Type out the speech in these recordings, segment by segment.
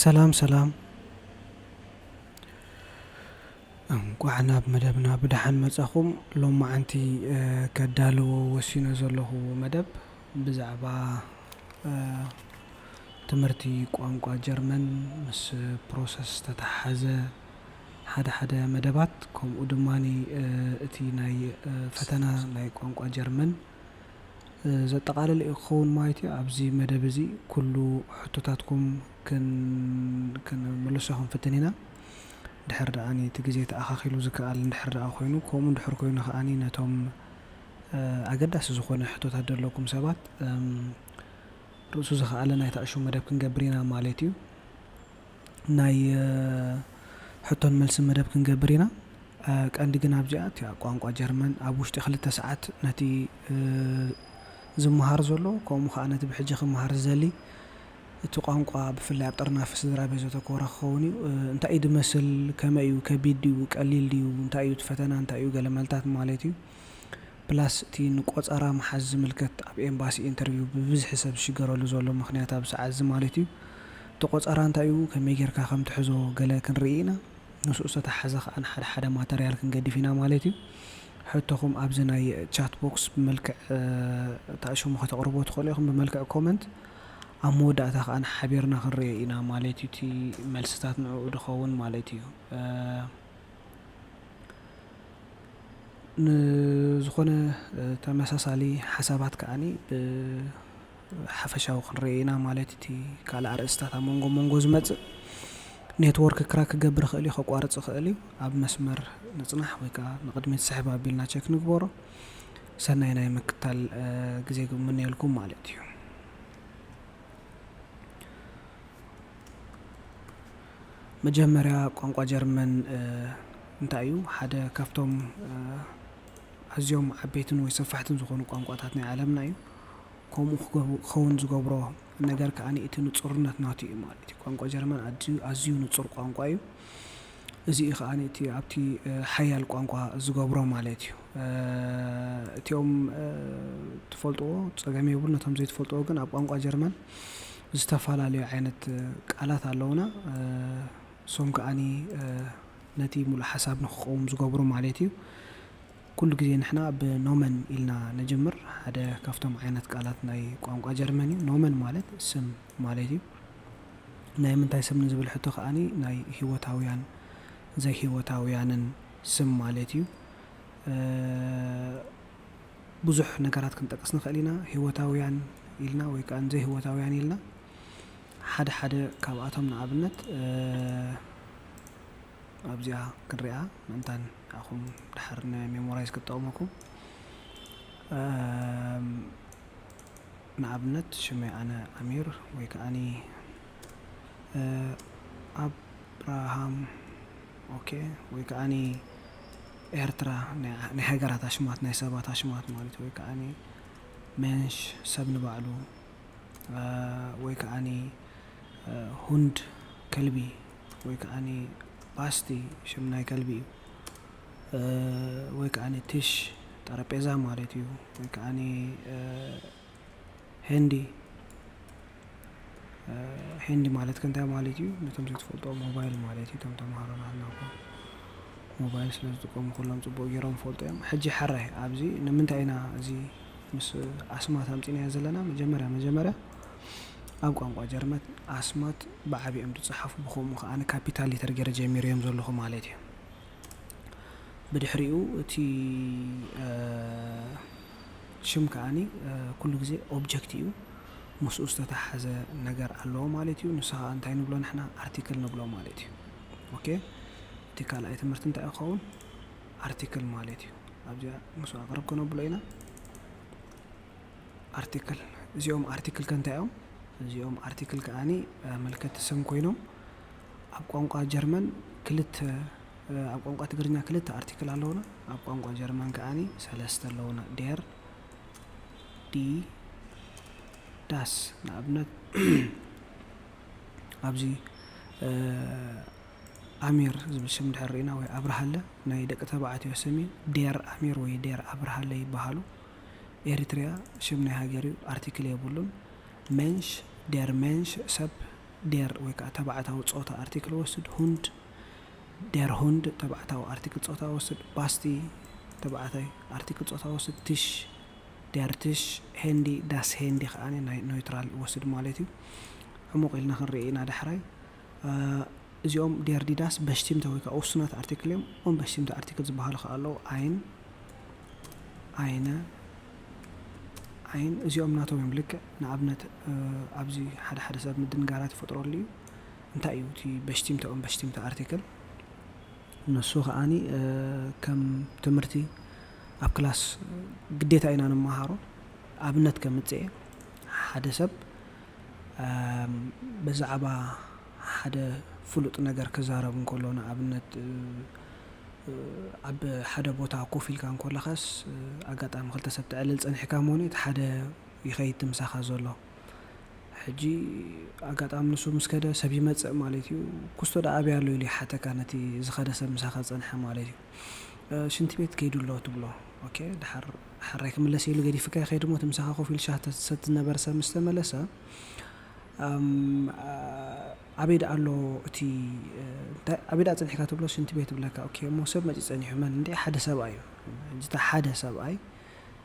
ሰላም ሰላም፣ እንቋዕ ናብ መደብና ብደሓን መጻኹም። ሎማዓንቲ ከዳልዎ ወሲነ ዘለኹ መደብ ብዛዕባ ትምህርቲ ቋንቋ ጀርመን ምስ ፕሮሰስ ዝተተሓሓዘ ሓደ ሓደ መደባት፣ ከምኡ ድማ እቲ ናይ ፈተና ናይ ቋንቋ ጀርመን ዘጠቓለለ እዩ ክኸውን ማለት እዩ። ኣብዚ መደብ እዚ ኩሉ ሕቶታትኩም ክንምልሶ ክንፍትን ኢና። ድሕር ደኣ እቲ ግዜ ተኣኻኺሉ ዝከኣል እንድሕር ደኣ ኮይኑ፣ ከምኡ እንድሕር ኮይኑ ከኣ ነቶም ኣገዳሲ ዝኾነ ሕቶታት ዘለኩም ሰባት ርእሱ ዝኸኣለ ናይ ታእሹ መደብ ክንገብር ኢና ማለት እዩ። ናይ ሕቶን መልስን መደብ ክንገብር ኢና። ቀንዲ ግን ኣብዚኣ እቲኣ ቋንቋ ጀርመን ኣብ ውሽጢ ክልተ ሰዓት ነቲ ዝመሃር ዘሎ፣ ከምኡ ከዓ ነቲ ብሕጂ ክመሃር ዝደሊ፣ እቲ ቋንቋ ብፍላይ ኣብ ጥርናፊ ስድራ ቤት ዘተኮረ ክኸውን እዩ። እንታይ እዩ ዝመስል፣ ከመይ እዩ፣ ከቢድ ድዩ፣ ቀሊል ድዩ፣ እንታይ እዩ እቲ ፈተና፣ እንታይ እዩ ገለ መልታት ማለት እዩ። ፕላስ እቲ ንቆጸራ ምሓዝ ዝምልከት ኣብ ኤምባሲ ኢንተርቪው ብብዝሒ ሰብ ዝሽገረሉ ዘሎ ምኽንያት ኣብ ሰዓት እዚ ማለት እዩ። እቲ ቆጸራ እንታይ እዩ፣ ከመይ ጌርካ ከም ትሕዞ ገለ ክንርኢ ኢና። ንሱ ዝተተሓዘ ከኣ ሓደ ሓደ ማተርያል ክንገድፍ ኢና ማለት እዩ። ሕቶኹም ኣብዚ ናይ ቻት ቦክስ ብመልክዕ ታእሽሙ ከተቕርቦ ትኽእሉ ኢኹም፣ ብመልክዕ ኮመንት። ኣብ መወዳእታ ከኣ ሓቢርና ክንርእዮ ኢና ማለት እዩ። እቲ መልስታት ንዕኡ ድኸውን ማለት እዩ። ንዝኾነ ተመሳሳሊ ሓሳባት ከኣኒ ብሓፈሻዊ ክንርኢ ኢና ማለት እቲ ካልእ ኣርእስታት ኣብ መንጎ መንጎ ዝመጽእ ኔትወርክ ክራክ ክገብር ይኽእል እዩ፣ ከቋርጽ ይኽእል እዩ። ኣብ መስመር ንጽናሕ ወይ ከኣ ንቕድሚት ስሕብ ኣቢልና ቸክ ንግበሮ። ሰናይ ናይ ምክታል ግዜ ክምነየልኩም ማለት እዩ። መጀመርያ ቋንቋ ጀርመን እንታይ እዩ? ሓደ ካብቶም ኣዝዮም ዓበይትን ወይ ሰፋሕትን ዝኾኑ ቋንቋታት ናይ ዓለምና እዩ። ከምኡ ክኸውን ዝገብሮ ነገር ከኣ እቲ ንጹርነት ናቱ እዩ ማለት እዩ። ቋንቋ ጀርመን ኣዝዩ ንጹር ቋንቋ እዩ። እዚ እዩ ከኣ እቲ ኣብቲ ሓያል ቋንቋ ዝገብሮ ማለት እዩ። እቲኦም ትፈልጥዎ ጸገም የብሉ። ነቶም ዘይትፈልጥዎ ግን ኣብ ቋንቋ ጀርመን ዝተፈላለዩ ዓይነት ቃላት ኣለውና። እሶም ከኣ ነቲ ሙሉእ ሓሳብ ንክቐውም ዝገብሩ ማለት እዩ። ኩሉ ግዜ ንሕና ብኖመን ኢልና ንጅምር። ሓደ ካብቶም ዓይነት ቃላት ናይ ቋንቋ ጀርመን እዩ። ኖመን ማለት ስም ማለት እዩ። ናይ ምንታይ ስም ንዝብል ሕቶ ከኣ ናይ ህይወታውያን ዘይህይወታውያንን ስም ማለት እዩ። ብዙሕ ነገራት ክንጠቅስ ንኽእል ኢና። ህይወታውያን ኢልና ወይ ከኣ ዘይህይወታውያን ኢልና ሓደ ሓደ ካብኣቶም ንኣብነት ኣብዚኣ ክንሪኣ ምእንታን ንዓኹም ድሓር ንሜሞራይዝ ክትጠቕመኩም። ንኣብነት ሽመይ ኣነ ኣሚር ወይ ከኣ ኣብርሃም ኦኬ ወይ ከኣ ኤርትራ ናይ ሃገራት ኣሽማት ናይ ሰባት ኣሽማት ማለት ወይ ከኣ ሜንሽ ሰብ ንባዕሉ ወይ ከኣ ሁንድ ከልቢ ወይ ከኣ ባስቲ ሽም ናይ ከልቢ እዩ። ወይ ከኣ ቲሽ ጠረጴዛ ማለት እዩ። ወይ ከኣ ሄንዲ ሄንዲ ማለት ከ እንታይ ማለት እዩ? ነቶም ዘይትፈልጥዎ ሞባይል ማለት እዩ። እቶም ተምሃሮ ናትና እኮ ሞባይል ስለ ዝጥቀሙ ኩሎም ጽቡቕ ገይሮም ይፈልጡ እዮም። ሕጂ ሕራይ ኣብዚ ንምንታይ ኢና እዚ ምስ ኣስማት ኣምጺናዮ ዘለና? መጀመርያ መጀመርያ ኣብ ቋንቋ ጀርመን ኣስማት ብዓቢ እዮም ዝጸሓፉ፣ ብኸምኡ ከኣ ካፒታል ሌተር ገይረ ጀሚረዮም ዘለኹ ማለት እዩ። ብድሕሪኡ እቲ ሽም ከኣ ኩሉ ግዜ ኦብጀክት እዩ፣ ምስኡ ዝተተሓሓዘ ነገር ኣለዎ ማለት እዩ። ንሱ ከኣ እንታይ ንብሎ ንሕና? ኣርቲክል ንብሎ ማለት እዩ። ኦኬ፣ እቲ ካልኣይ ትምህርቲ እንታይ ክኸውን? ኣርቲክል ማለት እዩ። ኣብዚኣ ምስኡ ኣቕርብ ከነብሎ ኢና። ኣርቲክል፣ እዚኦም ኣርቲክል ከ እንታይ እዮም? እዚኦም ኣርቲክል ከኣ ኣመልከቲ ስም ኮይኖም ኣብ ቋንቋ ጀርመን ክልተ፣ ኣብ ቋንቋ ትግርኛ ክልተ ኣርቲክል ኣለውና፣ ኣብ ቋንቋ ጀርመን ከኣ ሰለስተ ኣለውና። ዴር፣ ዲ፣ ዳስ። ንኣብነት ኣብዚ ኣሚር ዝብል ሽም እንድሕር ርኢና ወይ ኣብርሃለ ናይ ደቂ ተባዕትዮ ስም እዩ። ዴር ኣሚር ወይ ዴር ኣብርሃለ ይበሃሉ። ኤሪትሪያ ሽም ናይ ሃገር እዩ፣ ኣርቲክል የብሉን። ሜንሽ፣ ዴር ሜንሽ ሰብ ዴር ወይ ከዓ ተባዕታዊ ፆታ ኣርቲክል ወስድ፣ ሁንድ፣ ዴር ሁንድ ተባዕታዊ ኣርቲክል ፆታ ወስድ፣ ባስቲ ተባዕታይ ኣርቲክል ፆታ ወስድ፣ ትሽ፣ ዴር ትሽ፣ ሄንዲ፣ ዳስ ሄንዲ ከዓ ናይ ኖይትራል ወስድ ማለት እዩ። ዕሙቕ ኢልና ክንርኢ ኢና ዳሕራይ። እዚኦም ዴር ዲዳስ በሽቲምተ ወይ ከዓ ውሱናት ኣርቲክል እዮም። እም በሽቲምተ ኣርቲክል ዝበሃሉ ከዓ ኣለዉ። ኣይን፣ ኣይነ፣ ዓይን፣ እዚኦም ናቶም እዮም። ልክዕ ንኣብነት ኣብዚ ሓደ ሓደ ሰብ ምድንጋራት ይፈጥረሉ እዩ። እንታይ እዩ እቲ በሽቲምተ እም በሽቲምተ ኣርቲክል? ንሱ ከዓኒ ከም ትምህርቲ ኣብ ክላስ ግዴታ ኢና ንመሃሮ። ኣብነት ከምፅእ እየ። ሓደ ሰብ ብዛዕባ ሓደ ፍሉጥ ነገር ክዛረብ እንከሎ፣ ንኣብነት ኣብ ሓደ ቦታ ኮፍ ኢልካ እንከለኻስ ኣጋጣሚ ክልተ ሰብ ተዕልል ፀኒሕካ መሆኑ እቲ ሓደ ይኸይድ ምሳኻ ዘሎ። ሕጂ ኣጋጣሚ ንሱ ምስ ከደ ሰብ ይመፅእ ማለት እዩ። ኩስቶ ዳ ኣበይ ኣሎ ኢሉ ይሓተካ፣ ነቲ ዝኸደ ሰብ ምሳኻ ዝፀንሐ ማለት እዩ። ሽንቲ ቤት ከይዱ ኣሎ ትብሎ። ኦኬ፣ ድሓር ሕራይ ክምለስ ኢሉ ገዲፍካ ይኸይድ እሞ እቲ ምሳኻ ኮፍ ኢሉ ሻህ ተሰቲ ዝነበረ ሰብ ምስ ተመለሰ ኣበይ ደኣ ኣሎ እቲ ኣበይ ደኣ ፀኒሕካ ትብሎ ሽንቲ ቤት ይብለካ። ኦኬ፣ እሞ ሰብ መፂ ፀኒሑ መን እንዲ ሓደ ሰብኣይ እዩ። ሕጂ እቲ ሓደ ሰብኣይ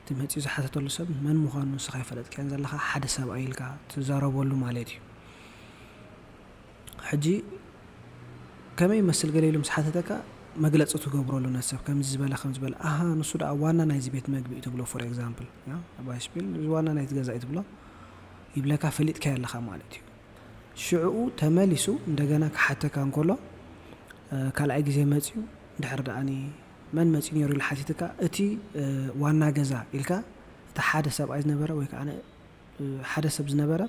እቲ መፂኡ ዝሓተተሉ ሰብ መን ምዃኑ ንስኻ ይፈለጥካያን ዘለኻ ሓደ ሰብኣይ ኢልካ ትዛረበሉ ማለት እዩ። ሕጂ ከመይ ይመስል ገለ ኢሉ ምስ ሓተተካ መግለፂ ትገብረሉ ነቲ ሰብ ከምዚ ዝበለ ከም ዝበለ ኣሃ ንሱ ደኣ ዋና ናይዚ ቤት መግቢ እዩ ትብሎ። ፎር ኤግዛምፕል ባይስፒል እዚ ዋና ናይቲ ገዛ እዩ ትብሎ ይብለካ ፈሊጥካዮ ኣለኻ ማለት እዩ። ሽዕኡ ተመሊሱ እንደገና ክሓተካ እንከሎ ካልኣይ ግዜ መፂኡ ድሕር ደኣኒ መን መፂኡ ነይሩ ኢሉ ሓቲትካ እቲ ዋና ገዛ ኢልካ እቲ ሓደ ሰብኣይ ዝነበረ ወይ ከዓ ሓደ ሰብ ዝነበረ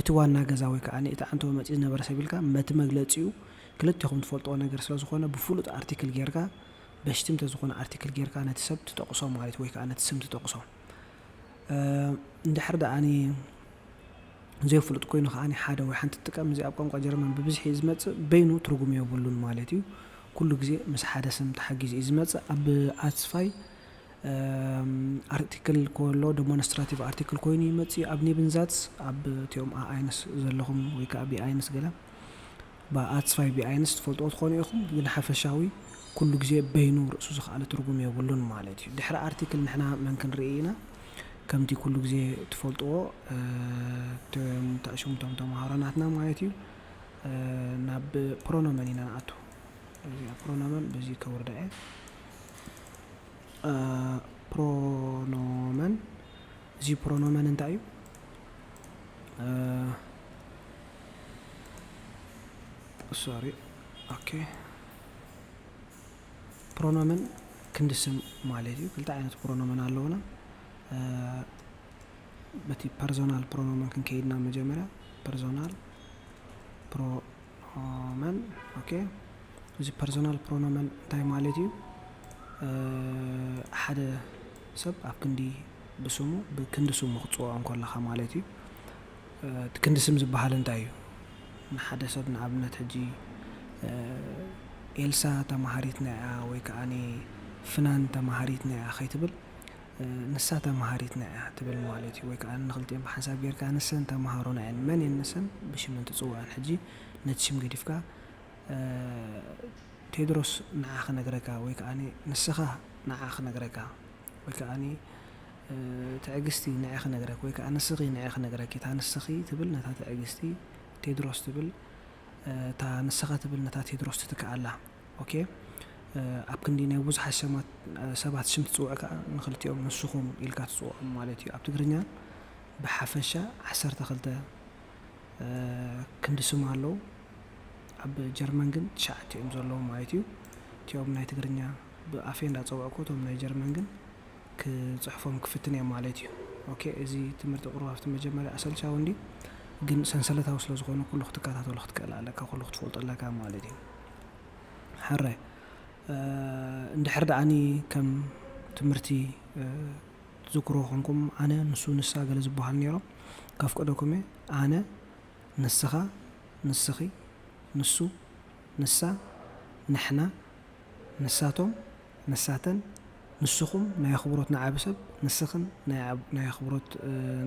እቲ ዋና ገዛ ወይ ከዓ እቲ ዓንተቦ መፂኡ ዝነበረ ሰብ ኢልካ በቲ መግለፂኡ ክልቴኹም ትፈልጥዎ ነገር ስለ ዝኾነ ብፍሉጥ ኣርቲክል ጌርካ በሽቲምተ ዝኾነ ኣርቲክል ጌርካ ነቲ ሰብ ትጠቕሶ ማለት ወይ ከዓ ነቲ ስም ትጠቕሶ። እንድሕር ደኣኒ ዘይፍሉጥ ኮይኑ ከዓኒ ሓደ ወይ ሓንቲ ትጥቀም። እዚ ኣብ ቋንቋ ጀርመን ብብዝሒ ዝመፅእ በይኑ ትርጉም የብሉን ማለት እዩ። ኩሉ ግዜ ምስ ሓደ ስም ተሓጊዙ እዩ ዝመፅእ። ኣብ ኣትስፋይ ኣርቲክል ከሎ ደሞንስትራቲቭ ኣርቲክል ኮይኑ ይመፅእ እዩ። ኣብ ኔብንዛትስ ኣብ እቲኦም ኣኣይንስ ዘለኹም ወይ ከዓ ቢኣይንስ ገለ ብኣትስፋይ ቢኣይንስ ትፈልጥዎ ትኾኑ ኢኹም። ግን ሓፈሻዊ ኩሉ ግዜ በይኑ ርእሱ ዝኸኣለ ትርጉም የብሉን ማለት እዩ። ድሕሪ ኣርቲክል ንሕና መን ክንርኢ ኢና? ከምቲ ኩሉ ግዜ ትፈልጥዎ እቶም ተዕሽሙቶም ተምሃሮ ናትና ማለት እዩ። ናብ ፕሮኖመን ኢና ንኣቱ። እዚኣ ፕሮኖመን በዚ ከውርዳ እየ። ፕሮኖመን እዚ ፕሮኖመን እንታይ እዩ? ሶሪ ኦኬ። ፕሮኖመን ክንዲ ስም ማለት እዩ። ክልተ ዓይነት ፕሮኖመን ኣለውና። በቲ ፐርሶናል ፕሮኖመን ክንከይድና መጀመርያ ፐርሶናል ፕሮኖመን ኦኬ። እዚ ፐርሶናል ፕሮኖመን እንታይ ማለት እዩ? ሓደ ሰብ ኣብ ክንዲ ብስሙ ብክንዲ ስሙ ክትፅውዖ እንከለኻ ማለት እዩ። እቲ ክንዲ ስም ዝበሃል እንታይ እዩ? ንሓደ ሰብ ንኣብነት ሕጂ ኤልሳ ተማሃሪትና እያ ወይ ከዓ ፍናን ተማሃሪትና እያ ከይትብል ንሳ ተማሃሪትና እያ ትብል ማለት እዩ። ወይ ከዓ ንክልቲኦም ብሓንሳብ ጌርካ ንሰን ተማሃሮና እየን። መን እየን ንሰን? ብሽመን ትፅውዐን። ሕጂ ነቲ ሽም ገዲፍካ ቴድሮስ ንዓ ክነግረካ ወይ ከዓ ንስኻ ንዓ ክነግረካ ወይ ከዓ ትዕግስቲ ንዐ ክነግረክ ወይ ከዓ ንስኺ ንዐ ክነግረኪ። እታ ንስኺ ትብል ነታ ትዕግስቲ፣ ቴድሮስ ትብል እታ ንስኻ ትብል ነታ ቴድሮስ ትትክኣላ። ኦኬ ኣብ ክንዲ ናይ ብዙሓት ሰባት ሽም ትፅውዕ ከዓ ንክልቲኦም ንስኹም ኢልካ ትፅውዖም ማለት እዩ። ኣብ ትግርኛ ብሓፈሻ ዓሰርተ ክልተ ክንዲ ስም ኣለዉ። ኣብ ጀርመን ግን ትሽዓተ እዮም ዘለዉ ማለት እዩ። እቲኦም ናይ ትግርኛ ብኣፈይ እንዳፀውዕኩ እቶም ናይ ጀርመን ግን ክፅሕፎም ክፍትን እየ ማለት እዩ። ኦኬ እዚ ትምህርቲ ቁሩብ ኣብቲ መጀመርያ ኣሰልቻዊ እንዲ ግን ሰንሰለታዊ ስለ ዝኾነ ኩሉ ክትከታተሎ ክትክእል ኣለካ፣ ኩሉ ክትፈልጦ ኣለካ ማለት እዩ። ሕራይ እንድሕር ደኣኒ ከም ትምህርቲ ትዝክሮ ኮንኩም ኣነ ንሱ ንሳ ገለ ዝበሃሉ ነይሮም ከፍቅደኩም እየ። ኣነ ንስኻ ንስኺ ንሱ ንሳ ንሕና ንሳቶም ንሳተን ንስኹም ናይ ኣኽብሮት ንዓቢ ሰብ ንስኽን ናይ ኣኽብሮት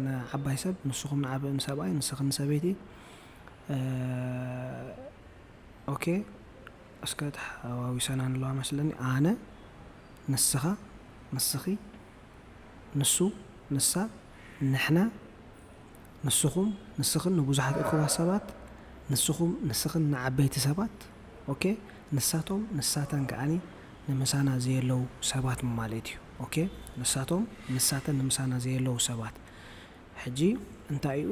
ንዓባይ ሰብ ንስኹም ንዓቢ ንሰብኣይ ንስኽን ንሰበይቲ ኦኬ፣ እስከ ተሓዋዊሰና ንለዋ መስለኒ። ኣነ፣ ንስኻ፣ ንስኺ፣ ንሱ፣ ንሳ፣ ንሕና፣ ንስኹም፣ ንስኽን ንብዙሓት እኩባት ሰባት፣ ንስኹም፣ ንስኽን ንዓበይቲ ሰባት። ኦኬ፣ ንሳቶም፣ ንሳተን ከዓኒ ንምሳና ዘየለዉ ሰባት ማለት እዩ። ኦኬ፣ ንሳቶም፣ ንሳተን ንምሳና ዘየለዉ ሰባት። ሕጂ እንታይ እዩ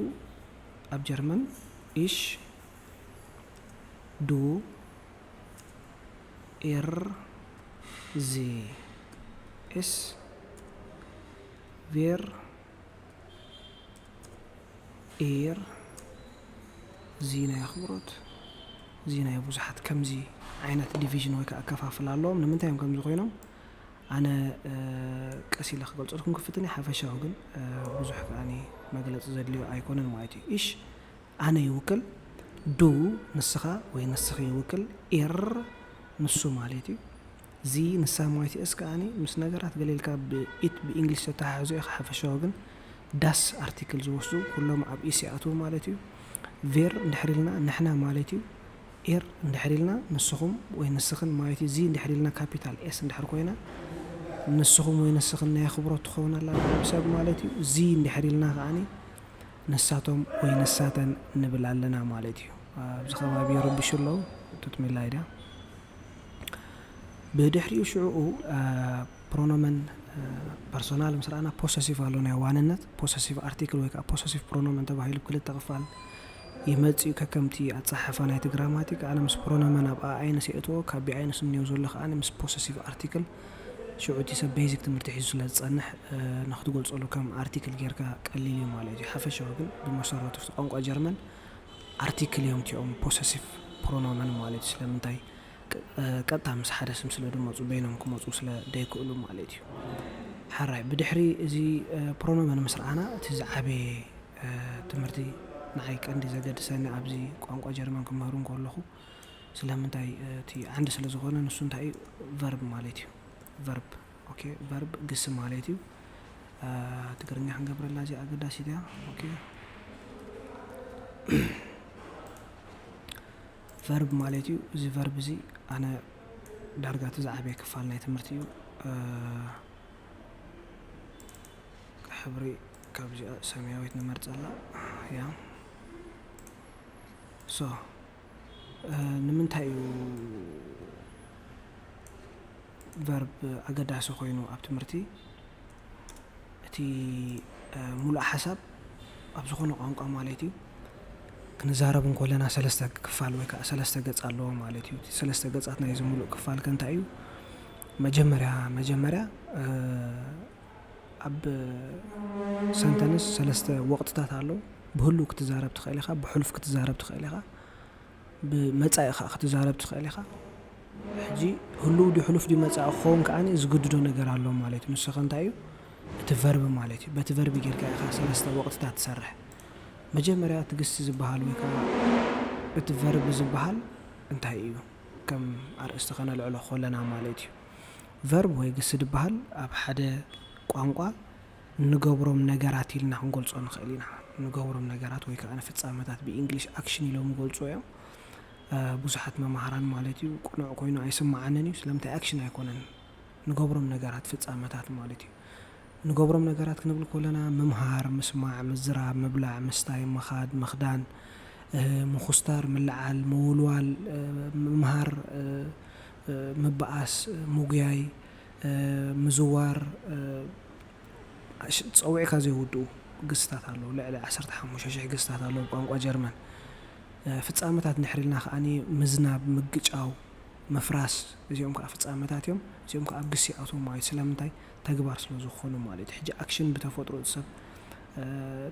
ኣብ ጀርመን? Ich, du, er, sie, es, wir, ihr, ዚ ናይ ኣኽብሮት፣ ዚ ናይ ብዙሓት፣ ከምዚ ዓይነት ዲቪዥን ወይ ከዓ ኣከፋፍላ ኣለዎም። ንምንታይ እዮም ከምዚ ኮይኖም? ኣነ ቀስ ኢለ ክገልፀልኩም ክፍትን ሓፈሻዊ ግን ብዙሕ ከዓኒ መግለፂ ዘድልዮ ኣይኮነን ማለት እዩ። Ich ኣነ ይውክል፣ du ንስኻ ወይ ንስኺ ይውክል፣ er ንሱ ማለት እዩ። ዚ ንሳ ማለት እዩ። እስ ከዓኒ ምስ ነገራት ገለ ኢልካ ብኢት ብእንግሊሽ ተተሓሕዞ ኢኻ ሓፈሻዊ ግን das ኣርቲክል ዝወስዱ ኩሎም ኣብ ኢስ ይኣትዉ ማለት እዩ። Wir እንድሕር ኢልና ንሕና ማለት እዩ። Er እንድሕር ኢልና ንስኹም ወይ ንስኽን ማለት እዩ። ዚ እንድሕር ኢልና ካፒታል ኤስ እንድሕር ኮይና ንስኹም ወይ ንስኽን ናይ ኣኽብሮት ትኸውን ኣላ ንዓብ ሰብ ማለት እዩ። ዚ እንድሕር ኢልና ከዓኒ ንሳቶም ወይ ንሳተን ንብል ኣለና ማለት እዩ። ኣብዚ ከባቢ ይረብሹ ኣለዉ። ቱትሚላ ኢድያ። ብድሕሪኡ ሽዑኡ ፕሮኖመን ፐርሶናል ምስ ረኣና ፖሰሲቭ ኣሎ ናይ ዋንነት ፖሰሲቭ ኣርቲክል ወይ ከዓ ፖሰሲቭ ፕሮኖመን ተባሂሉ ብክልተ ክፋል ይመጽእ እዩ። ከከምቲ ኣጸሓሕፋ ናይቲ ግራማቲክ ኣነ ምስ ፕሮኖመን ኣብ ኣኣይንስ የእትዎ ካብ ቢኣይንስ እኒኦ ዘሎ ከዓኒ ምስ ፖሰሲቭ ኣርቲክል ሽዑ እቲ ሰብ ቤዚክ ትምህርቲ ሒዙ ስለ ዝጸንሕ ንክትገልጸሉ ከም ኣርቲክል ጌርካ ቀሊል እዩ ማለት እዩ። ሓፈሻዊ ግን ብመሰረቱ ቋንቋ ጀርመን ኣርቲክል እዮም እቲኦም ፖሰሲቭ ፕሮኖመን ማለት እዩ። ስለምንታይ ቀጥታ ምስ ሓደ ስም ስለ ድመፁ በይኖም ክመፁ ስለ ደይክእሉ ማለት እዩ። ሓራይ ብድሕሪ እዚ ፕሮኖመን ምስ ረኣና እቲ ዝዓበየ ትምህርቲ ንዓይ ቀንዲ ዘገድሰኒ ኣብዚ ቋንቋ ጀርመን ክምህሩ እንከለኹ ስለምንታይ እቲ ዓንዲ ስለ ዝኾነ ንሱ እንታይ እዩ ቨርብ ማለት እዩ። ቨርብ ኦኬ ቨርብ ግሲ ማለት እዩ። ትግርኛ ክንገብረላ እዚ ኣገዳሲት እያ። ኦኬ ቨርብ ማለት እዩ። እዚ ቨርብ እዚ ኣነ ዳርጋ እቲ ዝዓበየ ክፋል ናይ ትምህርቲ እዩ። ሕብሪ ካብዚኣ ሰማያዊት ንመርፀላ እያ። ሶ ንምንታይ እዩ ቨርብ ኣገዳሲ ኮይኑ ኣብ ትምህርቲ? እቲ ሙሉእ ሓሳብ ኣብ ዝኾነ ቋንቋ ማለት እዩ ክንዛረብ እንኮለና ሰለስተ ክፋል ወይ ከዓ ሰለስተ ገፅ ኣለዎ ማለት እዩ። ሰለስተ ገፃት ናይዚ ሙሉእ ክፋል ከ እንታይ እዩ? መጀመርያ መጀመርያ ኣብ ሰንተንስ ሰለስተ ወቕትታት ኣለዉ። ብህሉው ክትዛረብ ትኽእል ኢኻ፣ ብሕሉፍ ክትዛረብ ትኽእል ኢኻ፣ ብመጻኢ ከዓ ክትዛረብ ትኽእል ኢኻ። ሕጂ ህሉው ድዩ ሕሉፍ ድዩ መጻኢ ክኸውን ከዓኒ ዝግድዶ ነገር ኣሎ ማለት እዩ። ንሱ ከ እንታይ እዩ? እቲ ቨርብ ማለት እዩ። በቲ ቨርብ ጌርካ ኢኻ ሰለስተ ወቕትታት ትሰርሕ። መጀመርያ እቲ ግሲ ዝበሃል ወይ ከዓ እቲ ቨርብ ዝበሃል እንታይ እዩ? ከም ኣርእስቲ ከነልዕሎ ከለና ማለት እዩ። ቨርብ ወይ ግሲ ዝበሃል ኣብ ሓደ ቋንቋ ንገብሮም ነገራት ኢልና ክንገልጾ ንኽእል ኢና። ንገብሮም ነገራት ወይ ከዓ ንፍጻመታት ብእንግሊሽ ኣክሽን ኢሎም ይገልጹ እዮም። ብዙሓት መማህራን ማለት እዩ ቅኑዕ ኮይኑ ኣይስምዓንን እዩ። ስለምንታይ ኣክሽን ኣይኮነን? ንገብሮም ነገራት ፍጻመታት ማለት እዩ። ንገብሮም ነገራት ክንብል ከለና ምምሃር፣ ምስማዕ፣ ምዝራብ፣ ምብላዕ፣ ምስታይ፣ ምኻድ፣ ምኽዳን፣ ምኹስታር፣ ምልዓል፣ ምውልዋል፣ ምምሃር፣ ምብኣስ፣ ምጉያይ፣ ምዝዋር፣ ጸዊዕካ ዘይውድኡ ግስታት ኣለዉ። ልዕሊ ዓሰርተ ሓሙሽተ ሽሕ ግስታት ኣለዉ ብቋንቋ ጀርመን። ፍጻመታት እንድሕር ኢልና ከኣ ምዝናብ፣ ምግጫው፣ ምፍራስ፣ እዚኦም ከኣ ፍጻመታት እዮም። እዚኦም ከኣ ኣብ ግሲ ይኣትዉ ማለት እዩ። ስለምንታይ? ተግባር ስለ ዝኾኑ ማለት እዩ። ሕጂ ኣክሽን ብተፈጥሮ እቲ ሰብ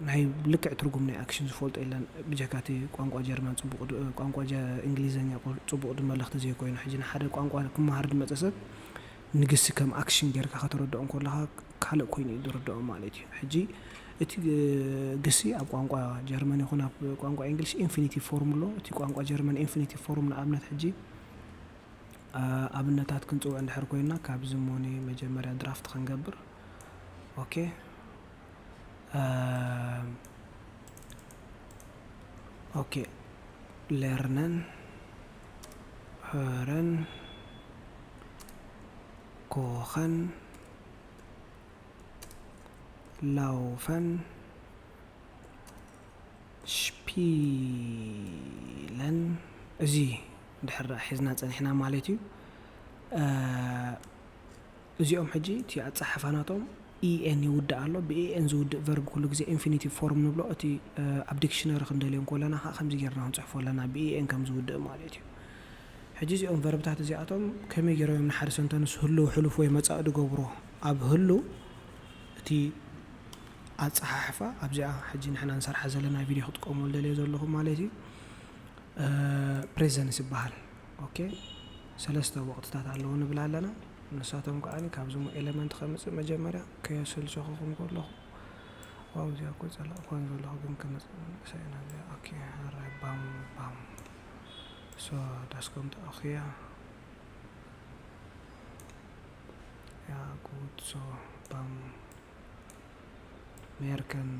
ናይ ልክዕ ትርጉም ናይ ኣክሽን ዝፈልጦ የለን። ብጀካ እቲ ቋንቋ ጀርመን ጽቡቕ ቋንቋ እንግሊዝኛ ጽቡቕ ድመለኽቲ ዘይኮይኑ ሕጂ ንሓደ ቋንቋ ክመሃር ድመጸ ሰብ ንግሲ ከም ኣክሽን ጌርካ ከተረድኦ እንከለኻ ካልእ ኮይኑ እዩ ዝርድኦ ማለት እዩ። ሕጂ እቲ ግሲ ኣብ ቋንቋ ጀርመን ይኹን ኣብ ቋንቋ እንግሊሽ ኢንፊኒቲቭ ፎርም ኣሎ። እቲ ቋንቋ ጀርመን ኢንፊኒቲቭ ፎርም ንኣብነት ሕጂ ኣብነታት ክንጽውዕ እንድሕር ኮይንና ካብዚ ሞኒ መጀመርያ ድራፍት ክንገብር ኦኬ ኦኬ lernen, hören, kochen, laufen, spielen። እዚ ድሕር ሒዝና ጸኒሕና ማለት እዩ። እዚኦም ሕጂ እቲ ኣጻሓፋ ናቶም ኢኤን ይውድእ ኣሎ። ብኢኤን ዝውድእ ቨርብ ኩሉ ግዜ ኢንፊኒቲቭ ፎርም ንብሎ። እቲ ኣብ ዲክሽነሪ ክንደልዮም ከለና ከዓ ከምዚ ጌርና ክንፅሕፎ ኣለና፣ ብኢኤን ከም ዝውድእ ማለት እዩ። ሕጂ እዚኦም ቨርብታት እዚኣቶም ከመይ ገይሮም እዮም ንሓደ ሰንተንስ ህሉው፣ ሕሉፍ ወይ መጻኢ ዝገብሮ? ኣብ ህሉው እቲ ኣጸሓሕፋ ኣብዚኣ ሕጂ ንሕና ንሰርሓ ዘለና ቪድዮ ክጥቀመሉ ደልየ ዘለኹ ማለት እዩ። ፕሬዘንስ ይበሃል። ኦኬ፣ ሰለስተ ወቕትታት ኣለዉ ንብል ኣለና። ንሳቶም ከዓ ካብዚ ኤለመንት ከምፅእ መጀመርያ ከየሰልቸኹኹም ከለኹ፣ ዋው፣ እዚኣ እኮ ጸላእኳን ዘለኹ ግን ክነጽ-፣ ንእሳ ኢና እዚኣ። ኦኬ፣ ኣራይ፣ ባም፣ ባም። ሶ፣ ዳስኮም ተኣኽያ። ያ፣ ጉድ፣ ሶ፣ ባም። Merken.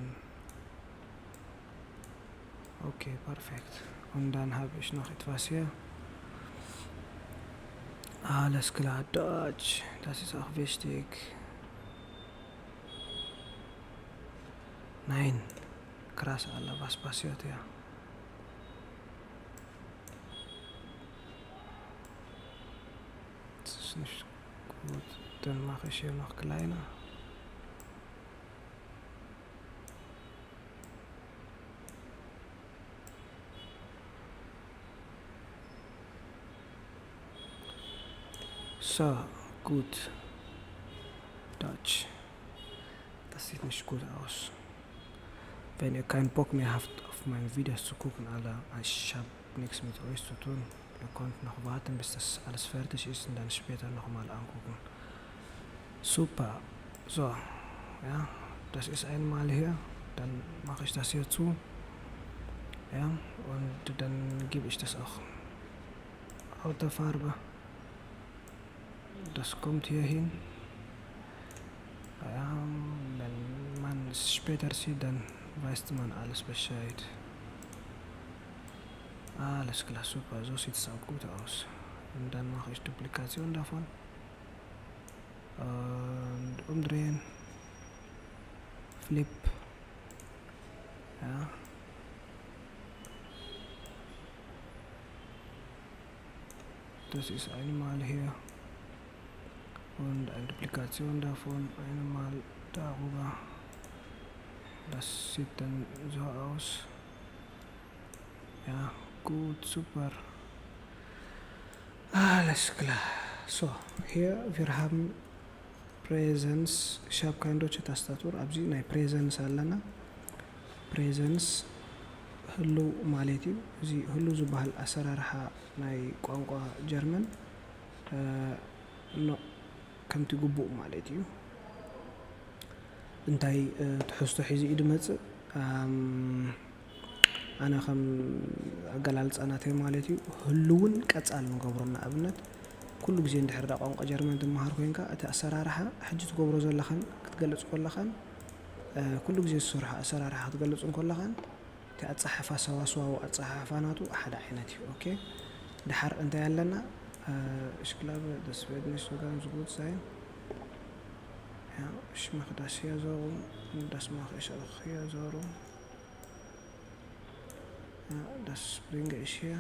Okay, perfekt. Und dann habe ich noch etwas hier. Alles klar, Deutsch. Das ist auch wichtig. Nein. Krass, Alter, was passiert hier? Das ist nicht gut. Dann mache ich hier noch kleiner. So, gut. Deutsch. Das sieht nicht gut aus. Wenn ihr keinen Bock mehr habt, auf meine Videos zu gucken, Alter, ich hab nichts mit euch zu tun. Ihr könnt noch warten, bis das alles fertig ist und dann später nochmal angucken. Super. So, ja, das ist einmal hier. Dann mache ich das hier zu. Ja, und dann gebe ich das auch rote Farbe. Das kommt hier hin. Ja, wenn man es später sieht, dann weiß man alles Bescheid. Alles klar, super, so sieht es auch gut aus. Und dann mache ich Duplikation davon. Und umdrehen. Flip. Ja. Das ist einmal hier. Und eine Duplikation davon einmal darüber. Das sieht dann so aus. Ja, gut, super. Alles klar. So, hier, wir haben Präsens. Ich habe keine deutsche Tastatur. ኣብዚ ናይ ፕሬዘንስ ኣለና። ፕሬዘንስ ህሉው ማለት እዩ። እዚ ህሉው ዝበሃል ኣሰራርሓ ናይ ቋንቋ ጀርመን፣ እ፣ ኖ፣ ከምቲ ግቡእ ማለት እዩ። እንታይ፣ እ፣ ትሕዝቶ ሒዙ እዩ ዝመጽእ? ኣም፣ ኣነ ከም ኣገላልጻ ናተይ ማለት እዩ፣ ህሉውን ቀጻልን ንገብሮ። ንኣብነት፣ ኩሉ ግዜ እንድሕር ዳ ቋንቋ ጀርመን ትመሃር ኮይንካ፣ እቲ ኣሰራርሓ ሕጂ ትገብሮ ዘለኻን ክትገልጽ ከለኻን፣ እ፣ ኩሉ ግዜ ዝሰርሖ ኣሰራርሓ ክትገልጽ እንከለኻን፣ እቲ ኣጸሓሕፋ፣ ሰዋስዋዊ ኣጸሓሕፋ ናቱ ሓደ ዓይነት እዩ። ኦኬ፣ ደሓር እንታይ ኣለና? እ፣ ich glaube, das wird nicht so ganz gut sein. Ja, ich mache das hier so rum und das mache ich auch hier so rum. Ja, das bringe ich hier.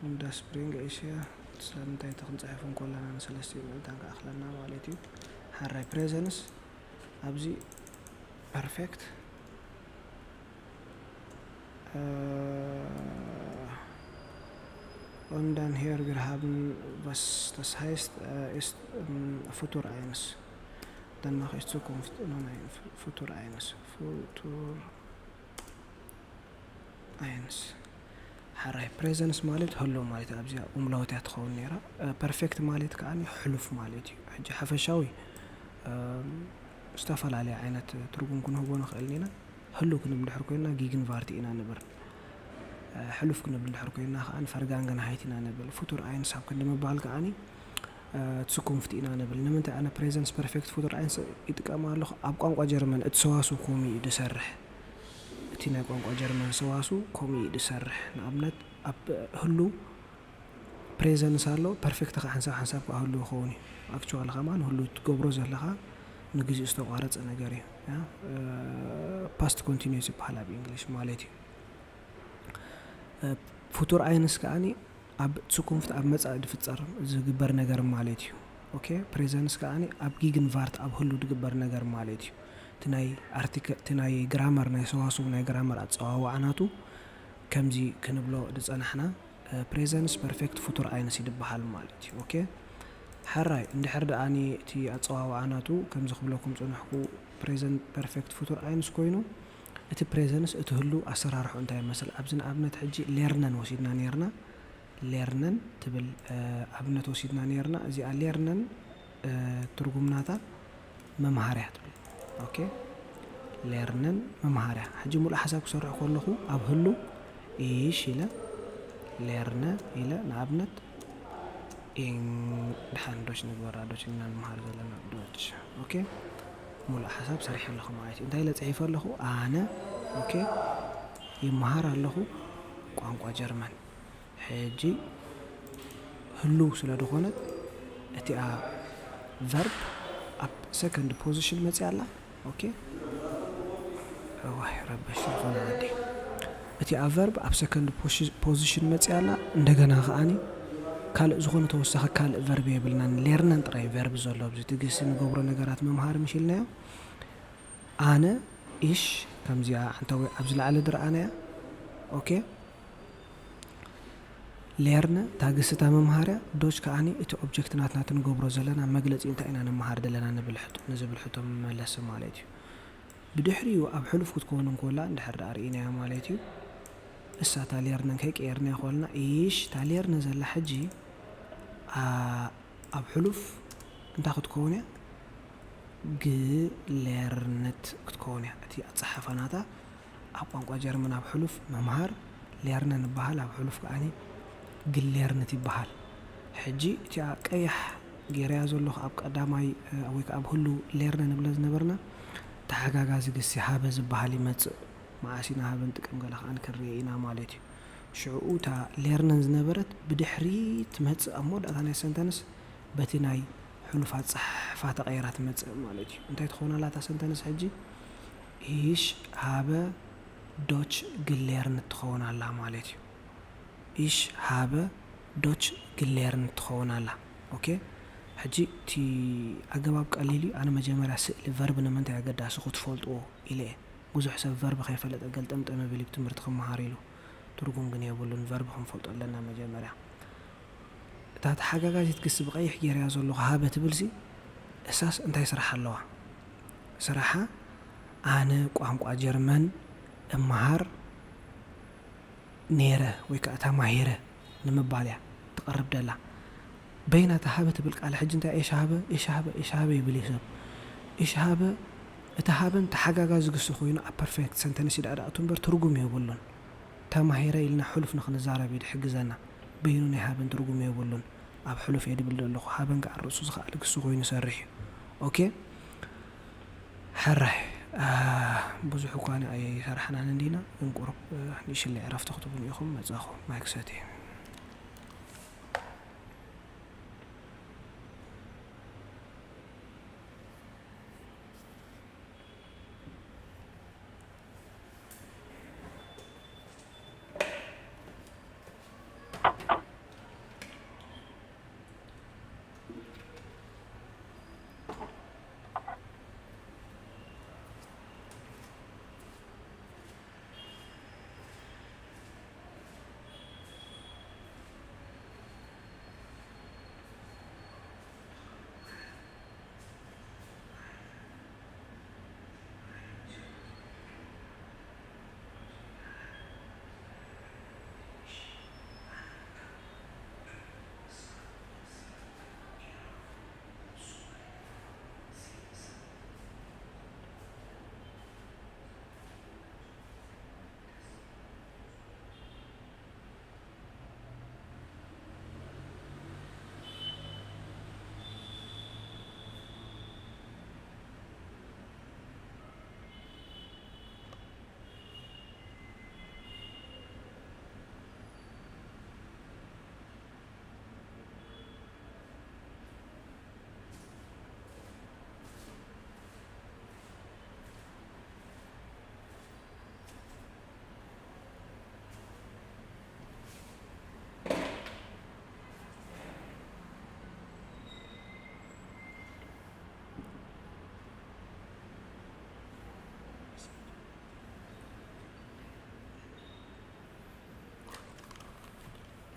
Und das bringe ich hier. ስለምንታይ እቲ ክንጽሕፍ እንከለና ንሰለስቲኡ ምእንታን ክኣኽለና ማለት እዩ። ሓራይ ፕሬዘንስ ኣብዚ ፐርፌክት። Äh, und dann hier, wir haben, was das heißt, äh, ist, ähm, Futur eins. Dann mache ich Zukunft, nein, nein, Fu-, Futur eins. Futur eins. ሓራይ ፕሬዘንስ ማለት ህሎ ማለት እዩ። ኣብዚኣ ኡምላወት እያ ትኸውን ነይራ። እ፣ ፐርፌክት ማለት ከዓ ሕሉፍ ማለት እዩ። ሕጂ ሓፈሻዊ፣ እ፣ ዝተፈላለየ ዓይነት ትርጉም ክንህቦ ንኽእል ኢና። ህሉው ክንብል ድሕር ኮይንና ጊግንቫርት ኢና ንብል። እ፣ ሕሉፍ ክንብል ድሕር ኮይንና ከዓ ፈርጋንገንሃይት ኢና ንብል። ፉቱር ኣይንስ ኣብ ክንዲ ምባል ከዓኒ፣ እ፣ ሱኩንፍት ኢና ንብል። ንምንታይ ኣነ ፕሬዘንስ ፐርፌክት ፉቱር ኣይንስ ይጥቀም ኣለኹ? ኣብ ቋንቋ ጀርመን እቲ ሰዋስው ከምኡ እዩ ዝሰርሕ። እቲ እቲ ናይ ቋንቋ ጀርመን ሰዋስው ከምኡ እዩ ዝሰርሕ። ንኣብነት ኣብ ህሉ ፕሬዘንስ ኣሎ፣ ፐርፌክት ከዓ ሓንሳብ ሓንሳብ ከዓ ህሉ ይኸውን እዩ። ኣክቹዋሊ ከማን ህሉ ትገብሮ ዘለኻ ንግዜኡ ዝተቋረፀ ነገር እዩ። ፓስት ኮንቲኒስ ይበሃል ኣብ እንግሊሽ ማለት እዩ። ፉቱር ኣይንስ ከዓኒ ኣብ ሱኩንፍት ኣብ መጻኢ ዝፍጸር ዝግበር ነገር ማለት እዩ። ኦኬ፣ ፕሬዘንስ ከዓኒ ኣብ ጊግንቫርት ኣብ ህሉ ዝግበር ነገር ማለት እዩ። እቲ ናይ ኣርቲከ-፣ እቲ ናይ ግራመር፣ ናይ ሰዋስው ናይ ግራመር ኣጸዋውዓ ናቱ ከምዚ ክንብሎ ዝጸናሕና፣ ፕሬዘንስ ፐርፌክት ፉቱር ኣይንስ ይድበሃል ማለት እዩ። ኦኬ፣ ሕራይ እንድሕር ደኣኒ እቲ ኣጸዋውዓ ናቱ ከምዚ ክብለኩም ጽንሕኩ፣ ፕሬዘንት ፐርፌክት ፉቱር ኣይንስ ኮይኑ፣ እቲ ፕሬዘንስ እቲ ህሉ ኣሰራርሑ እንታይ ይመስል? ኣብዚ ንኣብነት ሕጂ ሌርነን ወሲድና ኔርና። ሌርነን ትብል ኣብነት ወሲድና ኔርና። እዚኣ ሌርነን ትርጉም ናታ መምሃርያ ትብል። ኦኬ፣ ሌርነን መምሃርያ። ሕጂ ሙሉእ ሓሳብ ክሰርሕ ከለኹ ኣብ ህሉ ኢሽ ኢለ ሌርነ ኢለ ንኣብነት ኢን ድሓን ዶች ንግበራ፣ ዶች ኢና ንመሃር ዘለና ዶች። ኦኬ፣ ሙሉእ ሓሳብ ሰሪሐ ኣለኹ ማለት እዩ። እንታይ ኢለ ጽሒፈ ኣለኹ? ኣነ ኦኬ ይመሃር ኣለኹ ቋንቋ ጀርመን። ሕጂ ህሉው ስለ ዝኾነት እቲኣ ቨርብ ኣብ ሰከንድ ፖዚሽን መጽያ ኣላ። ኦኬ፣ እዋይ ረበሽ ዝኾነ ወዲ። እቲኣ ቨርብ ኣብ ሰከንድ ፖዚ-፣ ፖዚሽን መጽያ ኣላ። እንደገና ከዓኒ ካልእ ዝኾነ ተወሳኺ ካልእ ቨርብ የብልናን። ሌርነን ጥራይ ቨርብ ዘሎ ኣብዚ ትግሲ ንገብሮ ነገራት ምምሃር ምሽ ኢልናዮ። ኣነ ኢሽ ከምዚኣ ሓንታ ወይ ኣብዚ ላዕሊ ዝረኣናያ። ኦኬ፣ ሌርነ ታግስታ መምሃርያ፣ ዶች ከዓኒ እቲ ኦብጀክት ናትና እቲ ንገብሮ ዘለና መግለጺ እንታይ ኢና ንመሃር ዘለና ንብል ሕቶ፣ ንዝብል ሕቶ መመለሲ ማለት እዩ። ብድሕሪኡ ኣብ ሕሉፍ ክትከውን እንኮላ እንድሕር ደኣ ርኢናያ ማለት እዩ። እሳ እታ ሌርነን ከይቀየርናያ ኮልና ኢሽ እታ ሌርነ ዘላ ሕጂ ኣ-፣ ኣብ ሕሉፍ እንታይ ክትከውን እያ? ግሌርንት ክትከውን እያ። እቲ ኣጸሓሕፋ ናታ ኣብ ቋንቋ ጀርመን ኣብ ሕሉፍ ምምሃር ሌርነን ይበሃል፣ ኣብ ሕሉፍ ከኣኒ ግሌርንት ይበሃል። ሕጂ እቲኣ ቀያሕ ጌረያ ዘለኹ ኣብ ቀዳማይ፣ እ፣ ወይ ከኣ ኣብ ህሉ ሌርነ ንብለ ዝነበርና ተሓጋጋዚ ግሲ ሃበ ዝበሃል ይመጽእ። መዓስ ኢና ሃበ ንጥቀም ገለ ከኣ ክንርኢ ኢና ማለት እዩ። ሽዕኡ እታ ሌርነን ዝነበረት ብድሕሪ ትመጽእ ኣብ መወዳእታ ናይ ሰንተንስ በቲ ናይ ሕሉፍ ኣጸሓሕፋ ተቐይራ ትመጽእ ማለት እዩ። እንታይ ትኸውን ኣላ እታ ሰንተንስ ሕጂ? ኢሽ ሃበ ዶች ግሌርንት ትኸውን ኣላ ማለት እዩ። ኢሽ ሃበ ዶች ግሌርንት ትኸውን ኣላ። ኦኬ፣ ሕጂ እቲ ኣገባብ ቀሊል እዩ። ኣነ መጀመርያ ስእሊ ቨርብ ንምንታይ ኣገዳሲ ክትፈልጥዎ ኢለ እየ። ብዙሕ ሰብ ቨርብ ከይፈለጠ ገልጠምጠም ይብል እዩ ትምህርቲ ክመሃር ኢሉ። ትርጉም ግን የብሉን። ቨርብ ክንፈልጦ ኣለና መጀመርያ። እታ ተሓጋጋዚት ግሲ ብቐይሕ ጌርያ ዘለኹ ሃበ ትብልሲ፣ እሳስ እንታይ ስራሕ ኣለዋ? ስራሓ ኣነ ቋንቋ ጀርመን እመሃር ነይረ ወይ ከኣ ተማሂረ ንምባል እያ ትቐርብ ደላ። በይና እታ ሃበ ትብል ቃል ሕጂ እንታይ እየ ሻሃበ፣ እየ ሻሃበ፣ እየ ሻሃበ ይብል እዩ ሰብ። እየ ሻሃበ፣ እቲ ሃበን ተሓጋጋዚ ግሲ ኮይኑ ኣብ ፐርፌክት ሰንተንስ ይዳእ ደኣቱ እምበር ትርጉም የብሉን። ተማሂረ ኢልና ሕሉፍ ንኽንዛረብ እዩ ዝሕግዘና። በይኑ ናይ ሃበን ትርጉም የብሉን። ኣብ ሕሉፍ እየ ድብል ዘለኹ። ሃበን ከኣ ርእሱ ዝኸኣል ግሲ ኮይኑ ይሰርሕ እዩ። ኦኬ። ሕራይ፣ አ፣ ብዙሕ እኳ ኣይሰራሕናን እንዲና፣ ግን ቁሩብ፣ እ፣ ንእሽለይ ዕረፍቲ ክትብሉ ኢኹም። መጻኹ ማይክ ሰትየ።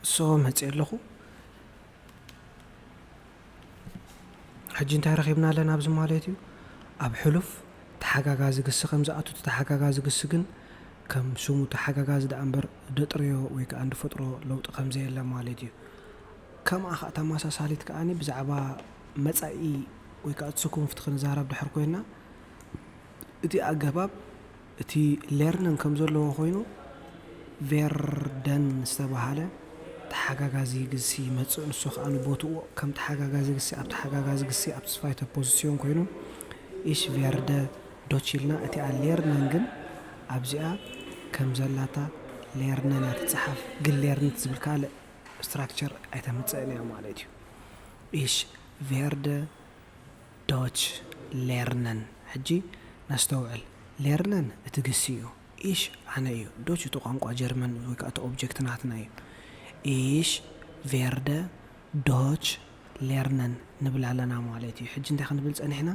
So መፅእ ኣለኹ። ሕጂ እንታይ ረኺብና ኣለና ኣብዚ ማለት እዩ? ኣብ ሕሉፍ ተሓጋጋዚ ግሲ ከም ዝኣቱ፣ እቲ ተሓጋጋዚ ግሲ ግን ከም ሽሙ ተሓጋጋዚ ደኣ እምበር ደጥርዮ ወይ ከዓ እንድፈጥሮ ለውጢ ከም ዘየለ ማለት እዩ። ከምኣ ከዓ ተመሳሳሊት ከዓኒ ብዛዕባ መጻኢ ወይ ከዓ እቲ ስኩንፍት ክንዛረብ ድሕር ኮይና፣ እቲ ኣገባብ እቲ ሌርነን ከም ዘለዎ ኮይኑ፣ ቬርደን ዝተባሃለ ተሓጋጋዚ ግሲ ይመጽእ። ንሱ ከኣ ንቦትኡ ከም ተሓጋጋዚ ግሲ ኣብ ተሓጋጋዚ ግሲ ኣብ ተስፋይተ ፖዚሲዮን ኮይኑ፣ ኢሽ ቬርደ ዶች ኢልና፣ እቲኣ ሌርነን ግን ኣብዚኣ ከም ዘላታ ሌርነን እያ ትጸሓፍ። ግን ሌርንት ዝብል ካልእ ስትራክቸር ኣይተምጽእን እያ ማለት እዩ። ኢሽ ቬርደ ዶች ሌርነን። ሕጂ ነስተውዕል። ሌርነን እቲ ግሲ እዩ። ኢሽ ኣነ እዩ። ዶች እቲ ቋንቋ ጀርመን ወይ ከዓ እቲ ኦብጀክት ናትና እዩ። ኢሽ ቬርደ ዶች ሌርነን ንብል ኣለና ማለት እዩ። ሕጂ እንታይ ክንብል ጸኒሕና?